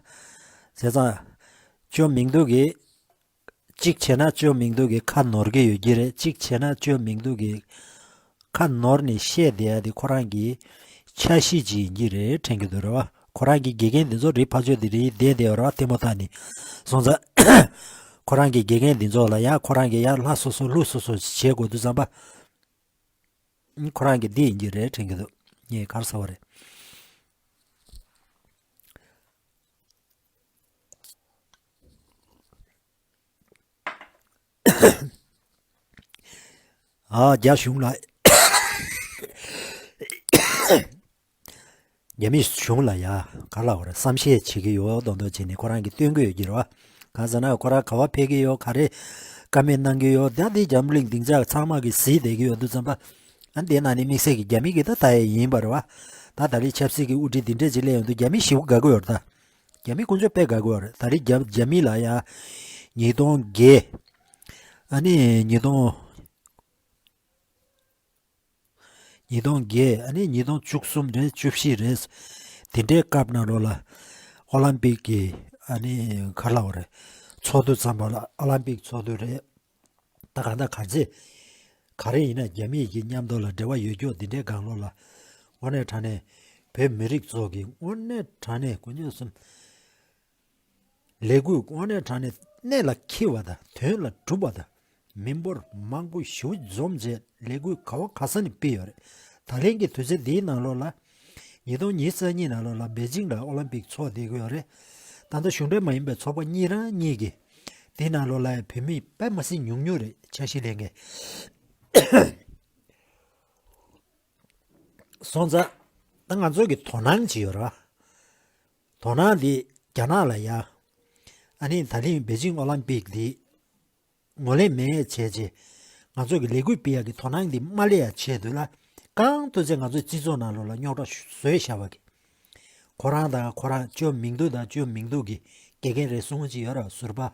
བྱས་ཙང་ཅོ་མིང་འདུག་གི་གཅིག་བྱས་ན་ཅོ་མིང་འདུག་གི་ཁ་ནོར་གི་ཡོད་ཀྱི་རེད། གཅིག་བྱས་ན་ཅོ་མིང་འདུག་གི་ཁ་ནོར་ནས་བཤད་བསྡད་ཡ་དེ་ཁོ་རང་གི་འཆར་གཞི་ཅིག་ཡིན་གྱི་རེད་དྲན་གྱི་འདུག་རེད་བ། ཁོ་རང་གི་དགེ་རྒན་འདི་ཚོ་རིགས་ཕར་ཕྱོགས་དེ་རིགས་བསྡད་བསྡད་ཡོད་རེད་བ། ལྟད་མོ་ལྟ་ནས་སོང་ཙང་། ཁོ་རང་གི་དགེ་རྒན་འདི་ཚོ་ལ་ཡ་ཁོ་རང་གི་ཡ་ལྷ་སོ་སོ་ཀླུ་སོ་སོ་བྱེད་དགོས་དུས་ཙམ་པ། ཁོ་རང་གི་འདི་ཡིན་གྱི་རེད་དྲན་གྱི་འདུག་ངས་ག་རེ་ཟེར་བ་རེད། ཨ། རྒྱ་གཞུང་ལ། རྒྱ་མི་གཞུང་ལ་ཡ་ག་ལབ་དགོས་རེད། བསམ་ཤེས་བྱེད་ཀྱི་ཡོད་མདོག་མདོག་བྱས་ནས་ཁོ་རང་གིས་སྟོན་གྱི་ཡོད་ཀྱི་རེད་བ། གང་ཟེར་ན་ཁོ་རང་ག་པར་ཕེབས་ཀྱི་ཡོད། ག་རེ་བཀའ་མོལ་གནང་གི་ཡོད། ད་འདི་འཛམ་གླིང་སྡིངས་ཆ་ཚང་མ་གིས་གཟིགས་བསྡད་ཀྱི་ཡོད་དུས་ཙམ་པ། ཨ། འདི་ནང་ནས་དམིགས་བསལ་གྱི་རྒྱ་མི་གིས་ད་ལྟ་ཡ་ཡིན་པ་རེད་བ། ད་ད་རེས་ཆབ་སྲིད་ཀྱི་དབུ་ཁྲིད་འདི་འདྲས་ཅིག་སླེབས་ཡོང་དུས་རྒྱ་མི་ཞེ་པོ་དགའ་གི་ཡོད་རེད་ད། རྒྱ་མི་དཀོན་མཆོག་དཔེ་དགའ་གི་ཡོད་རེད། ད་རེས་རྒྱ་རྒྱ་མི་ལ་ཡ་ཉིས་སྟོང་བརྒྱད། ཨ་ནི་ཉིས་སྟོང་། ཉིས་སྟོང་བརྒྱད། ཨ་ནི་ཉིས་སྟོང་བཅུ་གསུམ་རེད། བཅུ་བཞི་རེད། དེ་འདྲའི་སྐབས་ནང་ལོགས་ལ་ཨོ་ལམ་པིག་གི་ཨ་ནི་ག་རེ་ལབ་དགོས་རེད། ཚོགས་འདུ་ཙམ་པ་ལ་ཨོ་ལམ་པིག་ཚོགས་འདུ་རེད། ད་གང་ལྟར་ག་ཚད་ག་རེ་ཡིན་ན་རྒྱ་མི་ཡི་གི་མཉམ་དུ་ལ་འབྲེལ་བ་ཡོད་རྒྱུ་འདི་འདྲའི་སྒང་ལོགས་ལ་དངོས་གནས་དྲང་གནས་བོད་མི་རིགས་ཚོ་གི་དངོས་གནས་དྲང་གནས་དཀོན་མཆོག་གསུམ། ལས་འགུལ་དངོས་གནས་དྲང་གནས་གནད་ལ་འཁེལ་བ་དང་དོན་ལ་གྲུབ་པ་དང་མི་འབོར་མང་པོ་ཞེ་པོ་འཛོམས་བྱས་ལས་འགུལ་ག་བ་ག་ས་ནས་སྤེལ་ཡོད་རེད། ད་ལན་གྱི་དུས་ཚོད་འདིའི་ནང་ལོགས་ལ་ཉིས་སྟོང་ཉི་ཤུ་རྩ་གཉིས་ནང་ལོགས་ལ་པེ་ཅིང་ལ་ཨོ་ལམ་པིག་ཚོགས་བསྡད་ཀྱི་ཡོད་རེད། ད་ལྟ་གཞུང་འབྲེལ་མ་ཡིན་པའི་ཚོགས་པ་གཉིས་རང་གཉིས་ཀྱིས་དེའི་ནང་ལོགས་ལ་བོད་མི་དཔེ་མ་སྲིད་ཉུང་ཉུང་རེད། འཆར་གཞི་ལེན་མཁན། སོང་ཙང་ད་ང་ཚོ་གི་དོ་སྣང་ཅིག་ཡོད་རེད་བ། དོ་སྣང་འདི་རྒྱ་ནག་ལ་ཡ། ཨ་ནི་ད་ལན་པེ་ཅིང་ཨོ་ལམ་པིག་འདི་ངོས་ལེན་མེད་བྱས་རྗེས། ང་ཚོ་གི་ལས་འགུལ་སྤེལ་ཡག་གི་དོ་སྣང་འདི་མ་སླེབས་ཡག་ཆེད་དུ་ལ། གང་ཐུབ་ཚད་ང་ཚོའི་སྤྱི་ཚོགས་ནང་ལོགས་ལ་རྙོག་དྲ་བཟོས་བཞག་པ་གི། ཁོ་རང་དང་ཁོ་རང་ཅོ་མིང་འདུག་དང་ཅོ་མིང་འདུག་གི་དགེ་རྒན་རེ་ཟུང་ཅིག་ཡོད་རེད་བ། ཟུར་པ།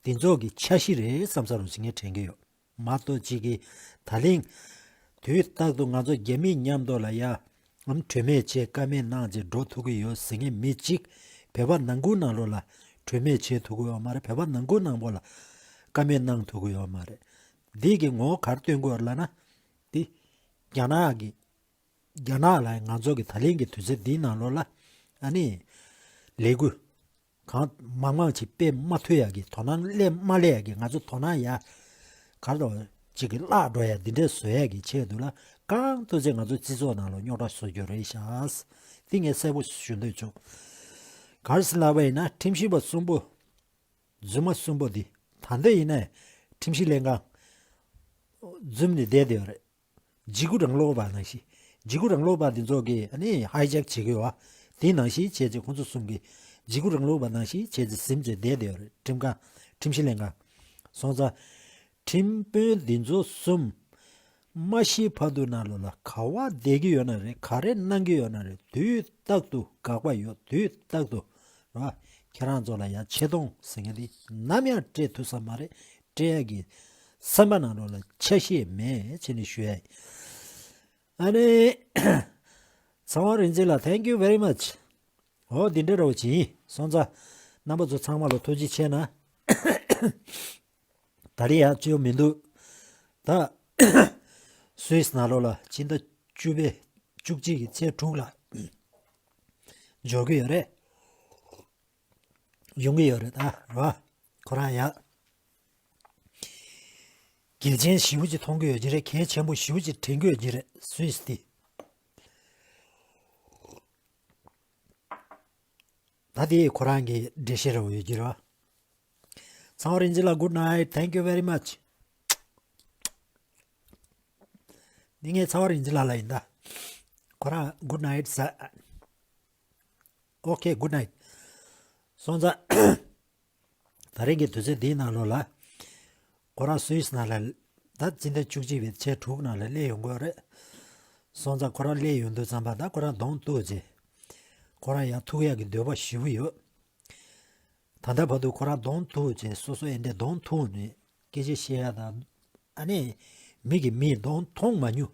དེ་ཚོ་གི་འཆར་གཞི་རེད་བསམ་ས་རུ་ཞིག་ངས་དྲན་གྱི་ཡོད། མ་གཏོགས་གཅིག་གིས་ད་ལན་དུས་རྟག་ཏུ་ང་ཚོ་རྒྱ་མི་མཉམ་དུ་ལ་ཡ་ཨམ་གྲོས་མོལ་བྱས་བཀའ་མོལ་གནང་བྱས་འགྲོ་ཐུབ་ཀྱི་ཡོད་ཟེར་མཁན་མི་གཅིག་བོད་པ་ནང་ཁུལ་ནང་ལོགས་ལ་གྲོས་མོལ་བྱེད་ཐུབ་ཀྱི་ཡོད་མ་རེད། བོད་པ་ནང་ཁུལ་ནང་པོ་ལ་བཀའ་མོལ་གནང་ཐུབ་ཀྱི་ཡོད་མ་རེད། འདི་གི་ངོ་བོ་ག་རེ་སྟོན་གྱི་ཡོད་ལབ་ན། འདི་རྒྱ་ནག་གི་རྒྱ་ནག་ལ་ང་ཚོ་གི་ད་ལན་གྱི་དུས་ཚོད་འདིའི་ནང་ལོགས་ལ་ཨ་ནི་ལས་འགུལ་གང་མང་མང་ཅིག་སྤེལ་མ་ཐུབ་ཡག་གི་དོ་སྣང་སླེབས་མ་སླེབས་ཡག་གི་ང་ཚོ་དོ་སྣང་ཡ་ག་རེ་ཅིག་གི་བརླག་འགྲོ་ཡ་འདི་འདྲའི་བཟོ་ཡག་གི་ཆེད་དུ་ལ་གང་ཐུབ་ཚད་ང་ཚོ་སྤྱི་ཚོགས་ནང་ལ་རྙོག་དྲ་བཟོ་རྒྱུ་རེད་ཤག་འདི་ངས་གསལ་པོ་ཞུ་འདོད་བྱུང་། ག་རེ་ཟེར་ལབ་པ་ཡིན་ན་ཁྲིམས་ཞིབ་པ་གསུམ་པོ། རྫུན་མ་གསུམ་པོ་འདི་ད་ལྟ་ཡིན་ན་ཁྲིམས་ཞིབ་ལྷན་ཁང་འཛུམ་ནས་བསྡད་བསྡད་ཡོད་རེད། འཇིགས་སྐུལ་རང་ལོག་པ་ནང་བཞིན། འཇིགས་སྐུལ་རང་ལོག་པ་འདི་ཚོ་གིས་ཨ་ནི་ཧའི་ཇེག་བྱེད་ཀྱི་ཡོད་པ། དེ་ནང་བཞིན་བྱས་རྗེས་ཁོང་ཚོ་གསུམ་གྱིས་འཇིགས་སྐུལ་རང་ལོག་པ་ནང་བཞིན་བྱས་རྗེས་ཟིན་བྱས་བསྡད་བསྡད་ཡོད་རེད། ཁྲིམས་ཁང་ཁྲིམས་ཞིབ་ལྷན་ཁང་། སོང་ཙང་ཁྲིམས་དཔོན་འདི་ཚོ་གསུམ་མ་ཤི་བར་དུ་ནང་ལོགས་ལ་ག་བ་བསྡད་ཀྱི་ཡོད་ན་རེད། ག་རེ་གནང་གི་ཡོད་ན་རེད། དུས་རྟག་ཏུ་དགག་པ་ཡོད། དུས་རྟག་ཏུ་ར། ཁྱེད་རང་ཚོ་ལ་ཡང་ཆེ་མཐོང་ཟེར་མཁན་དེ་ནམ་ཡང་སྤྲད་ཐུབ་ས་མ་རེད། སྤྲད་ཡ་གི་སེམས་པ་ནང་ལོགས་ལ་ཆ་ཤས་མེད་ཅེས་ནས་ཞུ་ཡ་ཡིན། ཨ་ནི། ཚེ་དབང་རིག་འཛིན་ལགས། Thank you very much. འོ་འདི་འདྲ་རོ་ཅིག་ཡིན། སོང་ཙང་རྣམ་པ་ཚོ་ཚང་མ་ལ་ཐུགས་རྗེ་ཆེ་གནང་། ད་རེས་ཡང་བཅོས་མི་འདུག་ད་སུད་སི་ནང་ལོགས་ལ་སྤྱི་ཟླ་ བཅུ་པའི་བཅུ་གཅིག་གི་ཚེས་དྲུག་ལ་འབྱོར་གྱི་ཡོད་རེད། ཡོང་གི་ཡོད་རེད་ད་ར། ཁོ་རང་ཡ། གལ་ཆེན་ཞེ་པོ་ཅིག་མཐོང་གི་ཡོད་ཀྱི་རེད། གལ་ཆེན་པོ་ཞེ་པོ་ཅིག་དྲན་གྱི་ཡོད་ཀྱི་རེད། སུད་སི་དེ། ད་དེ་ཁོ་རང་གི་འགྲེལ་བཤད་རེ་ཡོད་ཀྱི་རེད། ཚང་བ་རིན་ཆེན་ལགས། Good night, thank you very much. འདི་ངའི་ཚང་བ་རིན་ཆེན་ལགས་ལ་ཡིན་ད། ཁོ་རང་good night ཟེར། Okay, good night. སོང་ཙང་། ད་རེས་ཀྱི་དུས་ཚོད་འདིའི་ནང་ལོགས་ལ། ཁོ་རང་སུད་སི་ནང་ལ། ད་སྤྱི་ཟླ་བཅུ་གཅིག་པའི་ཚེས་དྲུག་ནང་ལ་སླེབས་ཡོང་གི་ཡོད་རེད། སོང་ཙང་ཁོ་རང་སླེབས་ཡོང་དུས་ཙམ་པ་ད་ཁོ་རང་གདོང་གཏུགས་རྗེས། ཁོ་རང་ཡར་ཐུག་ཡག་གི་འདོད་པ་ཞེ་པོ་ཡོད། ད་ལྟ་བར་དུ་ཁོ་རང་གདོང་གཏུགས་བྱས། སོ་སོ་ཨེ་འདྲས་གདོང་ཐུག་ནས་སྐད་ཆ་བཤད་ཡ་དང་། ཨ་ནི་མི་གིས་མིའི་གདོང་མཐོང་མ་མྱོང་།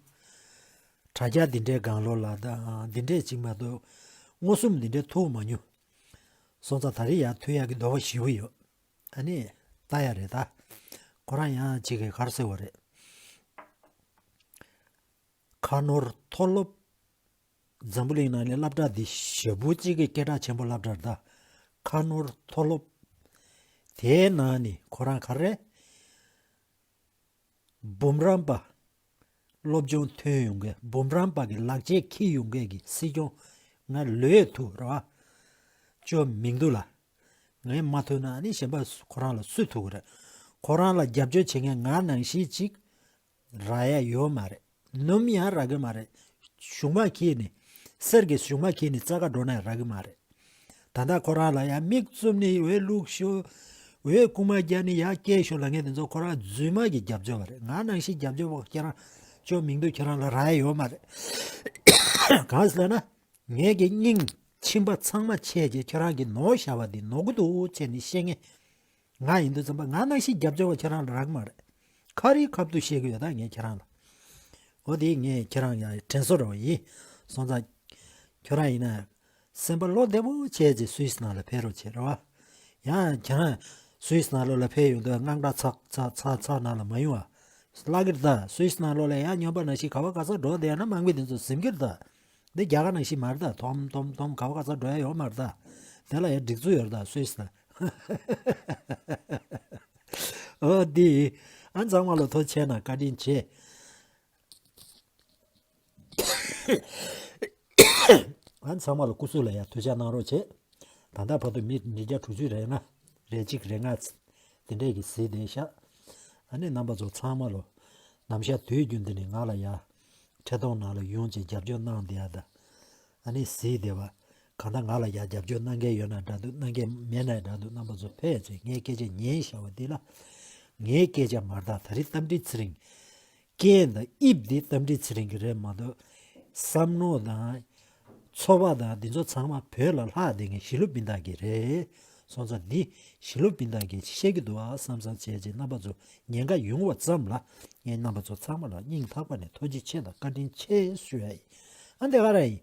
དྲ་རྒྱ་འདི་འདྲའི་སྒང་ལོགས་ལ་དང་འདི་འདྲས་ཅིག་མ་གཏོགས་མངོན་སུམ་འདི་འདྲས་ཐུག་མ་མྱོང་། སོང་ཙང་ད་རེས་ཡར་ཐུག་ཡག་གི་འདོད་པ་ཞེ་པོ་ཡོད། ཨ་ནི་ལྟ་ཡ་རེད་ད། ཁོ་རང་ཡང་ཅིག་གིས་ག་རེ་ཟེར་བ་རེད། ཁ་ནོར་མཐོ་སློབ། འཛམ་བུ་གླིང་ནང་ནས་སློབ་གྲྭ་འདི་ཞེ་པོ་གཅིག་གི་སྐད་གྲགས་ཆེན་པོ་སློབ་གྲྭ་རེད་ད། ཁ་ནོར་མཐོ་སློབ། དེའི་ནང་ནས་ཁོ་རང་ག་རེ། འབུམ་རམས་པ། སློབ་སྦྱོང་ཐོན་ཡོང་མཁན། འབུམ་རམས་པ་གི་ལག་ཆས་འཁྱེར་ཡོང་མཁན་གྱི་སྲིད་སྐྱོང་ང་ལོས་ཐུག་རེད་བ། ཅོ་མིང་འདུག་ལ། ངས་མ་ཐུག་ན་ནི་གཞན་པ་ཁོ་རང་ལ་སུས་ཐུག་གི་རེད། ཁོ་རང་ལ་རྒྱབ་སྐྱོར་བྱེད་མཁན་ང་ནང་བཞིན་ཅིག་རག་ཡ་ཡོད་མ་རེད། ནམ་ཡང་རག་གི་མ་རེད། གཞུག་མ་འཁྱེར་ནས། གསེར་གྱི་གཞུག་མ་འཁྱེར་ནས་རྩ་ཁ་འགྲོ་ན་ཡང་རག་གི་མ་རེད། ད་ལྟ་ཁོ་རང་ལ་ཡང་མིག་བཙུམ་ནས་འོས་བླུགས་ཤོག་འོས་རྐུ་མ་རྒྱག་ནས་ཡར་སྐྱེལ་ཤོག་ལབ་མཁན་དེ་ཚོ་ཁོ་རང་རྫུན་མ་གི་རྒྱབ་སྐྱོར་བ་རེད། ང་ནང་བཞིན་རྒྱབ་སྐྱོར་བ་ཁྱེད་རང་ཅོ་མིང་འདུག་ཁྱེད་རང་ལ་རག་ཡ་ཡོད་མ་རེད། གང་ཟེར་ལབ་ན། ངེད་ཀྱི་སྙིང་ཕྱིན་པ་ཚང་མ་ཆད་རྗེས་ཁྱེད་རང་གིས་ནོར་བཞག་པ་འདི་ནོར་གི་འདུག་བྱས་ནས་བཤད་མཁན་ང་ཡིན་དུས་ཙམ་པ། ང་ནང་བཞིན་རྒྱབ་སྐྱོར་བ་ཁྱེད་རང་ལ་རག་གི་མ་རེད། ཁ་རི་ཁ་ཐུག་བཤད་གི་ཡོད་ད་ངས་ཁྱེད་རང་ལ། འོ་དེ་ངས་ཁྱེད་རང་ཡང་དྲན་གསོ་རེ་བ་ཡིན། སོང་ཙང་ཁྱོད་རང་ཡིན་ན་སེམས་པ་བློ་བདེ་པོ་བྱས་རྗེས་སུད་སི་ནང་ལ་ཕེབས་རོགས་བྱེད་རེད་བ། ཡང་ཁྱེད་རང་སུད་སི་ནང་ལོགས་ལ་ཕེབས་ཡོང་དུས་དངངས་སྐྲག་ཚ་ཚ་ཚ་ཚ་ནང་ལ་མ་ཡོང་བ། ལབ་ཀྱི་རེད་ད། སུད་སི་ནང་ལོགས་ལ་ཡང་སྨྱོན་པ་ནང་བཞིན་ག་བ་ག་ས་འགྲོ་བསྡད་ན་དམག་མི་དེ་ཚོ་ཟིན་གྱི་རེད་ད། འདི་རྒྱ་གར་ནང་བཞིན་མ་རེད་ད། ཐོམ་ཐོམ་ཐོམ་ག་བ་ག་ས་འགྲོ་ཡ་ཡོད་མ་རེད་ད། དེ་ལ་ཡང་སྒྲིག་འཛུགས་ཡོད་རེད་ད་སུད་སི་ལ། འོ་འདི། ཨ་ཚང་མ་ལ་ཐུགས་རྗེ་ཆེ་གནང་། བཀའ་དྲིན་ཆེ། ཨ་ཚང་མ་ལ་སྐུ་གཟུགས་ལ་ཡང་ཐུགས་ཅག་གནང་རོགས་བྱེད། ད་ལྟ་བར་དུ་མི་ཉིས་བརྒྱ་དྲུག་ཅུ་རེ་ལྔ། རེ་གཅིག་རེ་ལྔ། དེ་འདྲས་ཀྱི་གཟིགས་བསྡད་ཤག་ཨ་ནི་རྣམ་པ་ཚོ་ཚང་མ་ལོ། ནམ་ཞག་དུས་རྒྱུན་དུ་ནི་ང་ལ་ཡ། འཕྲིན་གཏོང་ནང་ལ་ཡོང་བྱས་རྒྱབ་སྐྱོར་གནང་བསྡད་ཡ་ད། ཨ་ནི་གཟིགས་བསྡད་པ། གང་ལྟར་ང་ལ་ཡ་རྒྱབ་སྐྱོར་གནང་མཁན་ཡོད་ན་འདྲ་འདུག་གནང་མཁན་མེད་ན་འདྲ་འདུག་རྣམ་པ་ཚོ་ཕེབས་བྱས་ངའི་སྐད་ཆ་ཉན་བཞག་པ་འདི་ལ། ངའི་སྐད་ཆ་མ་རེད་ད། ད་རེས་རྟ་མགྲིན་ཚེ་རིང་། རྐྱེན་དང་དབྱིབས་འདི་རྟ་མགྲིན་ཚེ་རིང་གི་རེད་མ་གཏོགས། བསམ་མནོ་དང་། ཚོར་བ་དང་འདི་ཚོ་ཚང་མ་བོད་ལ་ལྷག་བསྡད་མཁན་ཞི་ལུ་སྤུན་ཟླ་གི་རེད། སོང་ཙང་འདི་ཞི་ལུ་སྤུན་ཟླ་གིས་བཤད་ཀྱི་འདུག་ཨ་བསམ་བསམ་བྱས་རྗེས་རྣམ་པ་ཚོ་ཉེན་ཁ་ཡོང་བ་ཙམ་ལ། ངས་རྣམ་པ་ཚོ་ཚང་མ་ལ་སྙིང་ཐག་པ་ནས་ཐུགས་རྗེ་ཆེ་དང་བཀའ་དྲིན་ཆེ་ཞུ་ཡ་ཡིན། ཨ་འདི་ག་རེ་ཡིན།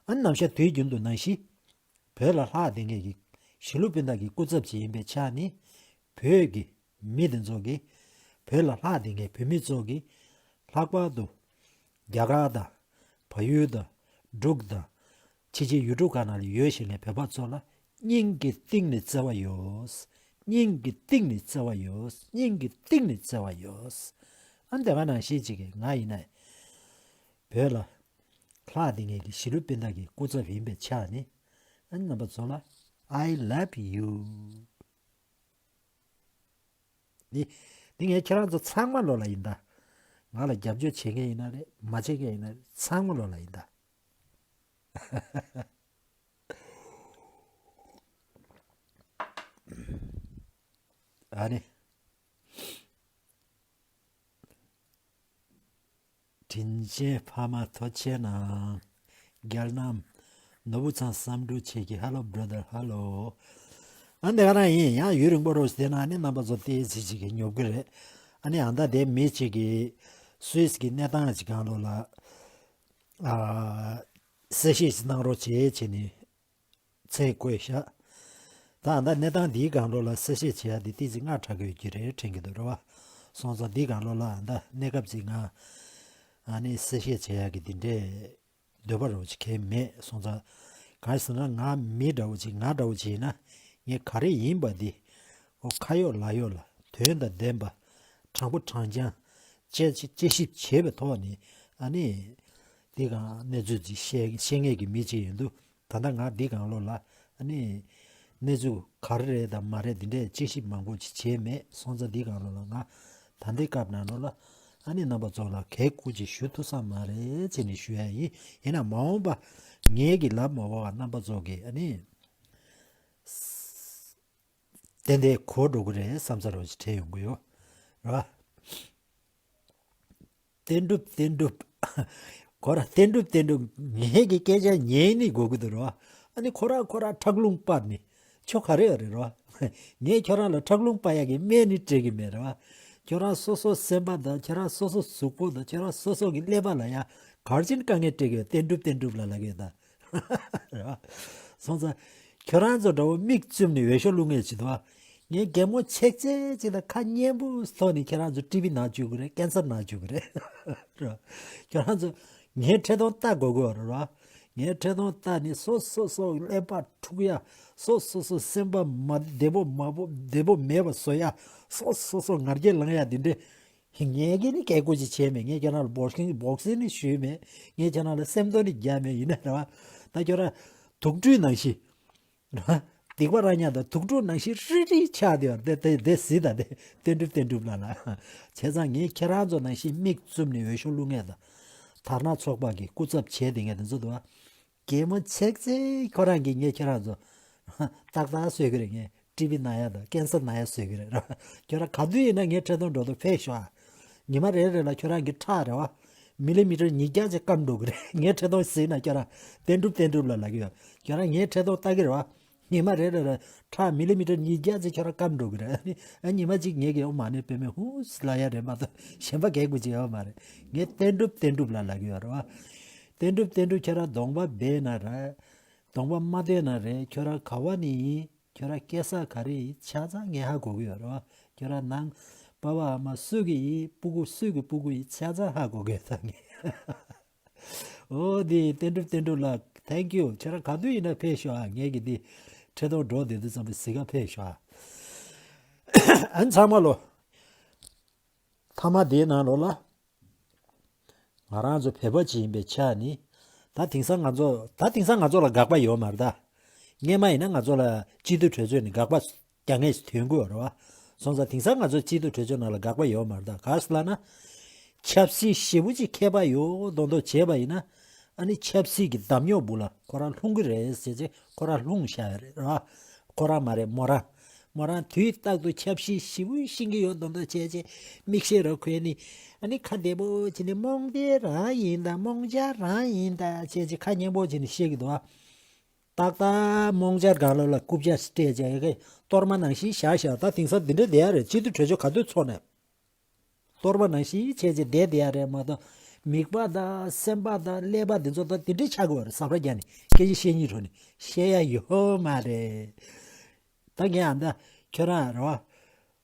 ཨ་ནམ་ཞག་དུས་རྒྱུན་དུ་ནང་བཞིན། བོད་ལ་ལྷག་བསྡད་མཁན་གྱི་ཞི་ལུ་སྤུན་ཟླ་གི་སྐུ་ཚབ་ཅིག་ཡིན་པའི་ཆ་ནས། བོད་ཀྱི་མི་དེ་ཚོ་གིས། བོད་ལ་ལྷག་བསྡད་མཁན་བོད་མི་ཚོ་གིས། ལྷག་པར་དུ། རྒྱ་གར་དང་། བལ་ཡུལ་དང་། འབྲུག་དང་། ཕྱི་རྒྱལ་ཡུལ་གྲུ་ཁག་ནང་ལ་ཡོད་བཞིན་ལས་བོད་པ་ཚོ་ལ་སྙིང་གི་གཏིང་ནས་བརྩེ་བ་ཡོད། སྙིང་གི་གཏིང་ནས་བརྩེ་བ་ཡོད། སྙིང་གི་གཏིང་ནས་བརྩེ་བ་ཡོད། ཨ་འདི་ག་ནང་བཞིན་ཅིག་གིས་ང་ཡིན་ན། བོད་ལ་ལྷག་བསྡད་མཁན་གྱི་ཞི་ལུ་སྤུན་ཟླ་གི་སྐུ་ཚབ་ཡིན་པའི་ཆ་ནས། ཨ་རྣམ་པ་ཚོ་ལ། I love you. འདི། འདི་ངས་ཁྱེད་རང་ཚོ་ཚང་མ་ལོ་ལ་ཡིན་ད། ང་ལ་རྒྱབ་སྐྱོར་བྱེད་མཁན་ཡིན་ན་རེད། མ་བྱེད་མཁན་ཡིན་ན་རེད། ཚང་མ་ལོ་ལ་ཡིན་ད། ཨ་ནི། དྲིན་ཅན་ཕ་མ་ཐུགས་རྗེ་གནང་། རྒྱལ་རྣམ། ནོར་བུ་ཚང་བསམ་འགྲུབ་ཆེ་གི། Hello brother, hello. ཨ་འདི་ག་རང་ཡིན། ཡང་ཡུན་རིང་པོ་རོགས་བསྡད་ན་ནི་རྣམ་པ་ཚོ་ཏོག་ཙམ་ཅིག་གི་ཉོབ་གི་རེད། ཨ་ནི་ཨ་ད་དེ་མི་ཅིག་གིས་སུད་སི་གི་གནས་སྟངས་ཅིག་སྒང་ལོགས་ལ། ཨ། གསལ་བཤད་ཅིག་གནང་རོགས་བྱེད་བྱས་ནས། ཚེ་བཀོད་ཤག་ད་ཨ་ད་གནས་སྟངས་འདིའི་སྒང་ལོགས་ལ་གསལ་བཤད་བྱེད་ཡ་འདི་ཏོག་ཙམ་སྔ་དྲགས་ཀྱི་ཡོད་ཀྱི་རེད་དྲན་གྱི་འདུག་རེད་བ། སོང་ཙང་འདིའི་སྒང་ལོགས་ལ་ཨ་ད་གནས་སྐབས་ཅིག་ང་ ཨ་ནི་གསལ་བཤད་བྱེད་ཡག་གི་འདི་འདྲས་འདོད་པ་རོ་ཅིག་གས་མེད་སོང་ཙང་། གང་ཟེར་ན་ང་མི་འདྲ་བོ་ཅིག་ང་འདྲ་བོ་ཅིག་ཡིན་ན་ངས་ག་རེ་ཡིན་པ་འདི་ཨོ་ཁ་ཡོད་ལག་ཡོད་ལ་དོན་དང་ལྡན་པ་དྲང་པོ་དྲང་རྐྱང་དཔྱད་དཔྱད་ཞིབ་བྱས་པའི་ཐོག་ནས་ཨ་ནི་འདི་གང་གནས་ཚུལ་ཅིག་བཤད་བཤད་མཁན་གྱི་མི་ཅིག་ཡིན་དུས། ད་ལྟ་ང་འདི་གང་ལོ་ལ་ཨ་ནི་གནས་ཚུལ་ག་རེ་རེད་དང་མ་རེད་འདི་འདྲས་དཔྱད་ཞིབ་མང་པོ་ཅིག་བྱས་མེད་སོང་ཙང་། འདི་གང་ལོ་ལ་ང་ད་ལྟའི་སྐབས་ནང་ལོ་ལ་ཨ་ནི་རྣམ་པ་ཚོ་ལ་གལ་སྐུ་ཅིག་ཞུ་ཐུབ་ས་མ་རེད་ཅེས་ནས་ཞུ་ཡ་ཡིན། ཡིན་ན་མ་འོངས་པ་ངེད་ཀྱི་ལབ་མ་བ་བ་རྣམ་པ་ཚོ་གི་ཨ་ནི་ཏན་ཏན་གོ་འགྲོ་གི་རེད་བསམ་ཚར་བ་ཅིག་དྲན་ཡོང་གི་ཡོད་རེད་བ། བསྟན་གྲུབ་བསྟན་གྲུབ། ཁོ་ར་བསྟན་གྲུབ་བསྟན་གྲུབ་ངེད་ཀྱི་སྐད་ཆ་ཉན་ནི་དགོས་ཀྱི་འདུག་རོ། ཨ་ནི་ཁོ་ར་ཁོ་ར་ཁྲག་རླུང་སྤར་ནི་ཆོ་ག་རེ་ཡོད་རེད་རོ། ངས་ཁྱོད་རང་ལ་ཁྲག་རླུང་སྤར་ཡག་གི་སྨན་ནི་སྤྲད་ཀྱི་མེད་རོ། ཁྱོད་རང་སོ་སོ་སེམས་པ་དང་ཁྱོད་རང་སོ་སོ་གཟུགས་པོ་དང་ཁྱོད་རང་སོ་སོ་གི་ཀླད་པ་ལ་ཡ་གར་ཅན་དཀའ་ངལ་སྤྲད་ཀྱི་ཡོད། བསྟན་གྲུབ་བསྟན་གྲུབ་ལ་ལབ་ཀྱི་ཡོད་ད། རེད་བ། སོང་ཙང་། ཁྱོད་རང་ཚོ་འདྲ་བོ་མིག་བཙུམ་ནས་འོས་ཤོག་བླུག་ངེས་ཅི་འདུག་བ། ངས་གད་མོ་ཆེག་ཆེག་ཅིག་དང་ཁ་སྙན་པོ་ཐོག་ནས་ཁྱེད་རང་ཚོ་ཊི་བི་ནང་བཅུག་གི་རེད། ཀན་སར་ནང་བཅུག་གི་རེད། རེད་བ། ཁྱོད་རང་ཚོ་ངའི་འཕྲིན་གཏོང་ལྟ་དགོས་ཀྱི་ཡོད་རེད་བ། ངའི་འཕྲིན་གཏོང་ལྟ་ནས་སོ་སོ་སོ་ཀླད་པ་འཁྲུག་ཡ། སོ་སོ་སོ་སེམས་པ་མ་བདེ་པོ་མ་པོ་བདེ་པོ་མེད་པ་བཟོ་ཡ། སོ་སོ་སོ་ང་རྒྱལ་ལངས་ཡ་འདི་འདྲས། ངས་ཀྱི་ནི་སྐད་ཀོ་ཅིག་བྱས་མེད། ངས་ཁྱེད་རང་ལ་བོག་སིང་བོག་སིང་ནི་ཞུས་མེད། ངས་ཁྱེད་རང་ལ་སེམས་གཏོང་ནི་རྒྱག་མེད། ཡིན་ན་རེད་བ། ད་ཁྱོད་རང་དུག་སྦྲུལ་ནང་བཞིན། རེད་བ། སྡིག་པ་ར་ཉག་དང་དུག་སྦྲུལ་ནང་བཞིན་རིལ་རིལ་ཆགས་བསྡད་ཡོད་རེད། དེ་དེ་དེ་གཟིགས་དང་དེ་བསྟན་གྲུབ་བསྟན་གྲུབ་ལ་ལ། བྱས་ཙང་ངས་ཁྱེད་རང་ཚོ་ནང་བཞིན་མིག་བཙུམ་ནས་འོས་ཤོག་བླུག་མཁན་དང་། དར་ནག་ཚོགས་པ་གི་སྐུ་ཚབ་བྱས་བསྡད་མཁན་དེ་ཚོ་འདུག་བ། གད་མོ་ཆེག་ཆེག་ཁོ་རང་གིས་ངས་ཁྱེད་རང་ཚོ་ཏག་ཏག་བཟོས་ཀྱི་རེད། ངས་ཊི་བི་ན་ཡ་དང་ཀན་སར་ན་ཡ་བཟོས་ཀྱི་རེད། ཁྱོད་རང་ག་དུས་ཡིན་ན་ངའི་འཕྲིན་གཏོང་འགྲོ་དུས་ཕེབས་ཤོག་ཨ། ཉི་མ་རེ་རེ་ལ་ཁྱོད་རང་གི་ཁྲག་རེད་བ། མི་ལི་མི་ཊར་ཉིས་བརྒྱ་ཅིག་སྐམ་འགྲོ་གི་རེད། ངའི་འཕྲིན་གཏོང་གཟིགས་ན་ཁྱོད་རང་བསྟན་གྲུབ་བསྟན་གྲུབ་ལ་ལབ་ཀྱི་ཡོད། ཁྱོད་རང་ངའི་འཕྲིན་གཏོང་ལྟ་གི་རེད་བ། ཉི་མ་རེ་རེ་ལ་ཁྲག་མི་ལི་མི་ཊར་ཉིས་བརྒྱ་ཅིག་ཁྱོད་རང་སྐམ་འགྲོ་གི་རེད། ཨ་ཉི་མ་གཅིག་ངེད་ཀྱི་ཨོ་མ་ནི་པེ་མེ་ཧུ་སི་ལ་ཡ་རེད་མ་གཏོགས་གཞན་པ་གལ་དགོས་ཀྱི་ཡོད་མ་རེད། ངས་བསྟན་གྲུབ་བསྟན་གྲུབ་ལ་ལབ་ཀྱི་ཡོད་རེད་བ། བསྟན་གྲུབ་བསྟན་གྲུབ་ཁྱོད་རང་གདོང་པ་སྦས་ན་རེད། གདོང་པ་མ་སྟོན་ན་རེད། ཁྱོད་རང་ག་བ་ནས་ཡིན། ཁྱོད་རང་སྐྱེས་ས་ག་རེ་ཡིན། ཆ་ཚང་ངས་ཧ་གོ་གི་ཡོད་རེད་བ། ཁྱོད་རང་ནང་པ་ཕ་ཨ་མ་སུ་གི་ཡིན། སྤུ་གུ་སུ་གི་སྤུ་གུ་ཡིན། ཆ་ཚང་ཧ་གོ་གི་ཡོད་ད་ངས། ཨོ་དེ་བསྟན་གྲུབ་བསྟན་གྲུབ་ལགས། Thank you། ཁྱོད་རང་ག་དུས་ཡིན་ན་ཕེབས་ཤོག་ཨ། ངས་ཀྱི་འདི་འཕྲིན་གཏོང་འགྲོ་བསྡད་དུས་ཙམ་པའི་གཟིགས་ག་ཕེབས་ཤོག་ཨ། ཨ་ཚང་མ་ལོ། ཐ་མ་དེའི་ནང་ལོགས་ལ། ང་རང་ཚོ་བོད་པ་ཅིག་ཡིན་པའི་ཆ་ནས། ད་དེང་སང་ང་ཚོ་ད་དེང་སང་ང་ཚོ་ལ་དགག་པ་ཡོད་མ་རེད་ད། སྔས་མ་ཡིན་ན་ང་ཚོ་ལ་སྤྱི་འཐུས་གྲོས་ཚོགས་ནས་དགག་པ་རྒྱག་མཁན་ཞིག་ཐོན་གྱི་ཡོད་རེད་བ། སོང་ཙང་དེང་སང་ང་ཚོ་སྤྱི་འཐུས་གྲོས་ཚོགས་ནང་ལ་དགག་པ་ཡོད་མ་རེད་ད། ག་རེ་ཟེར་ལབ་ན། ཆབ་སྲིད་ཞེ་པོ་ཅིག་མཁས་པ་ཡོད་མདོག་མདོག་བྱས་པ་ཡིན་ན། ཨ་ནི་ཆབ་སྲིད་ཀྱི་འདམ་ཉོག་སྦུག་ལ་ཁོ་རང་ལྷུང་གི་རེད་ཟེར་ཅིག་ཁོ་རང་ལྷུང་བཞག་ཡོད་རེད་བ། ཁོ་རང་མ་རེད་མོ་རང་། མོ་རང་དུས་རྟག་ཏུ་ཆབ་སྲིད་ཞེ་པོ་ཤེས་ཀྱི་ཡོད་མདོག་མདོག་བྱས་བྱས་མིག་ཤེལ་རོ་ཁོལ་ནི། ཨ་ནི་ཁ་བདེ་པོ་བྱས་ནི་རྨོངས་དད་རང་ཡིན་ད་རྨོངས་འཆར་རང་ཡིན་ད་བྱས་བྱས་ཁ་སྙན་པོ་བྱས་ནི་བཤད་ཀྱི་འདུག་ཨ། ཏག་ཏག་རྨོངས་འཆར་སྒང་ལོགས་ལ་རྐུབ་བཀྱག་སྤྲད་བྱས་ཡ་གི་གཏོར་མ་ནང་བཞིན་བཞག་བཞག་ད་དེང་སང་འདི་འདྲ་བསྡད་ཡ་རེད། སྤྱི་འཐུས་གྲོས་ཆོད་ག་དུས་ཚོགས་ནས། གཏོར་མ་ནང་བཞིན་བྱས་བྱས་བསྡད་བསྡད་ཡ་རེད་མ་གཏོགས། མིད་པ་དང་སེམས་པ་དང་ཀླད་པ་འདི་ཚོ་ད་འདི་འདྲས་ཆགས་དགོས་པ་རེད། ཟབ་ར་རྒྱག་ནས་སྐད་ཆ་བཤད་སྙིང་བྲོ་ནས་བཤད་ཡ་ཡོད་མ་རེད། ད་ངས་ཨ་མདའ་ཁྱོད་རང་རེད་བ།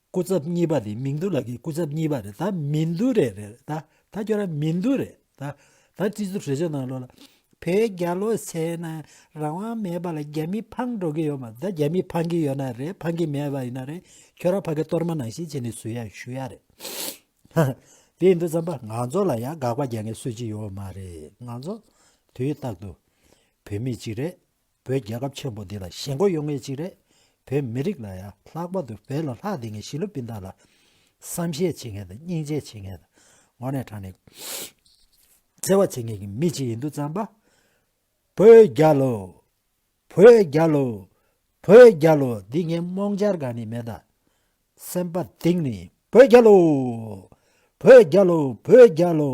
སྐུ་ཚབ་གཉིས་པ་དེ་མིང་འདུག་ལ་གི་སྐུ་ཚབ་གཉིས་པ་རེད། ད་མིན་འདུག་རེད་རེད། ད་ད་ཁྱོད་རང་མིན་འདུག་རེད། ད་ད་སྤྱི་ཚོགས་གྲོས་ཆོད་ནང་ལོགས་ལ། བོད་རྒྱལ་ལོ་ཟེར་ན་རང་དབང་མེད་པ་ལ་རྒྱ་མི་ཕང་འགྲོ་གི་ཡོད་མ་རེད། ད་རྒྱ་མི་ཕང་གི་ཡོད་ན་རེད། ཕང་གི་མེད་པ་ཡིན་ན་རེད། ཁྱོད་རང་ཕ་གི་གཏོར་མ་ནང་བཞིན་བྱས་ནས་བཟོ་ཡ་ཞུ་ཡ་རེད། དེ་ཡིན་དུས་ཙམ་པ་ང་ཚོ་ལ་ཡང་དགག་པ་རྒྱག་མཁན་སུ་གཅིག་ཡོད་མ་རེད། ང་ཚོ་དུས་རྟག་ཏུ་བོད་མི་གཅིག་རེད། བོད་རྒྱལ་ཁབ་ཆེན་པོ་འདི་ལ་ཞེན་ཁོག་ཡོད་མཁན་གཅིག་རེད། བོད་མི་རིགས་ལ་ཡང་ལྷག་པར་དུ་བོད་ལ་ལྷག་བསྡད་མཁན་ཞི་ལུ་སྤུན་ཟླ་ལ་བསམ་ཤེས་བྱེད་མཁན་དང་སྙིང་རྗེ་བྱེད་མཁན་དང་དངོས་གནས་དྲང་གནས་བརྩེ་བ་བྱེད་མཁན་གྱི་མི་གཅིག་ཡིན་དུས་ཙམ་པ། བོད་རྒྱལ་ལོ། བོད་རྒྱལ་ལོ། བོད་རྒྱལ་ལོ། འདི་ངས་རྨོངས་འཆར་གང་ནས་མེད་ད། སེམས་པ་གཏིང་ནས་བོད་རྒྱལ་ལོ། བོད་རྒྱལ་ལོ། བོད་རྒྱལ་ལོ།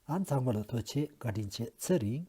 ཨ་ཚང་མ་ལ་ཐུགས་རྗེ་ཆེ། བཀའ་དྲིན་ཆེ། ཚེ་རིང་།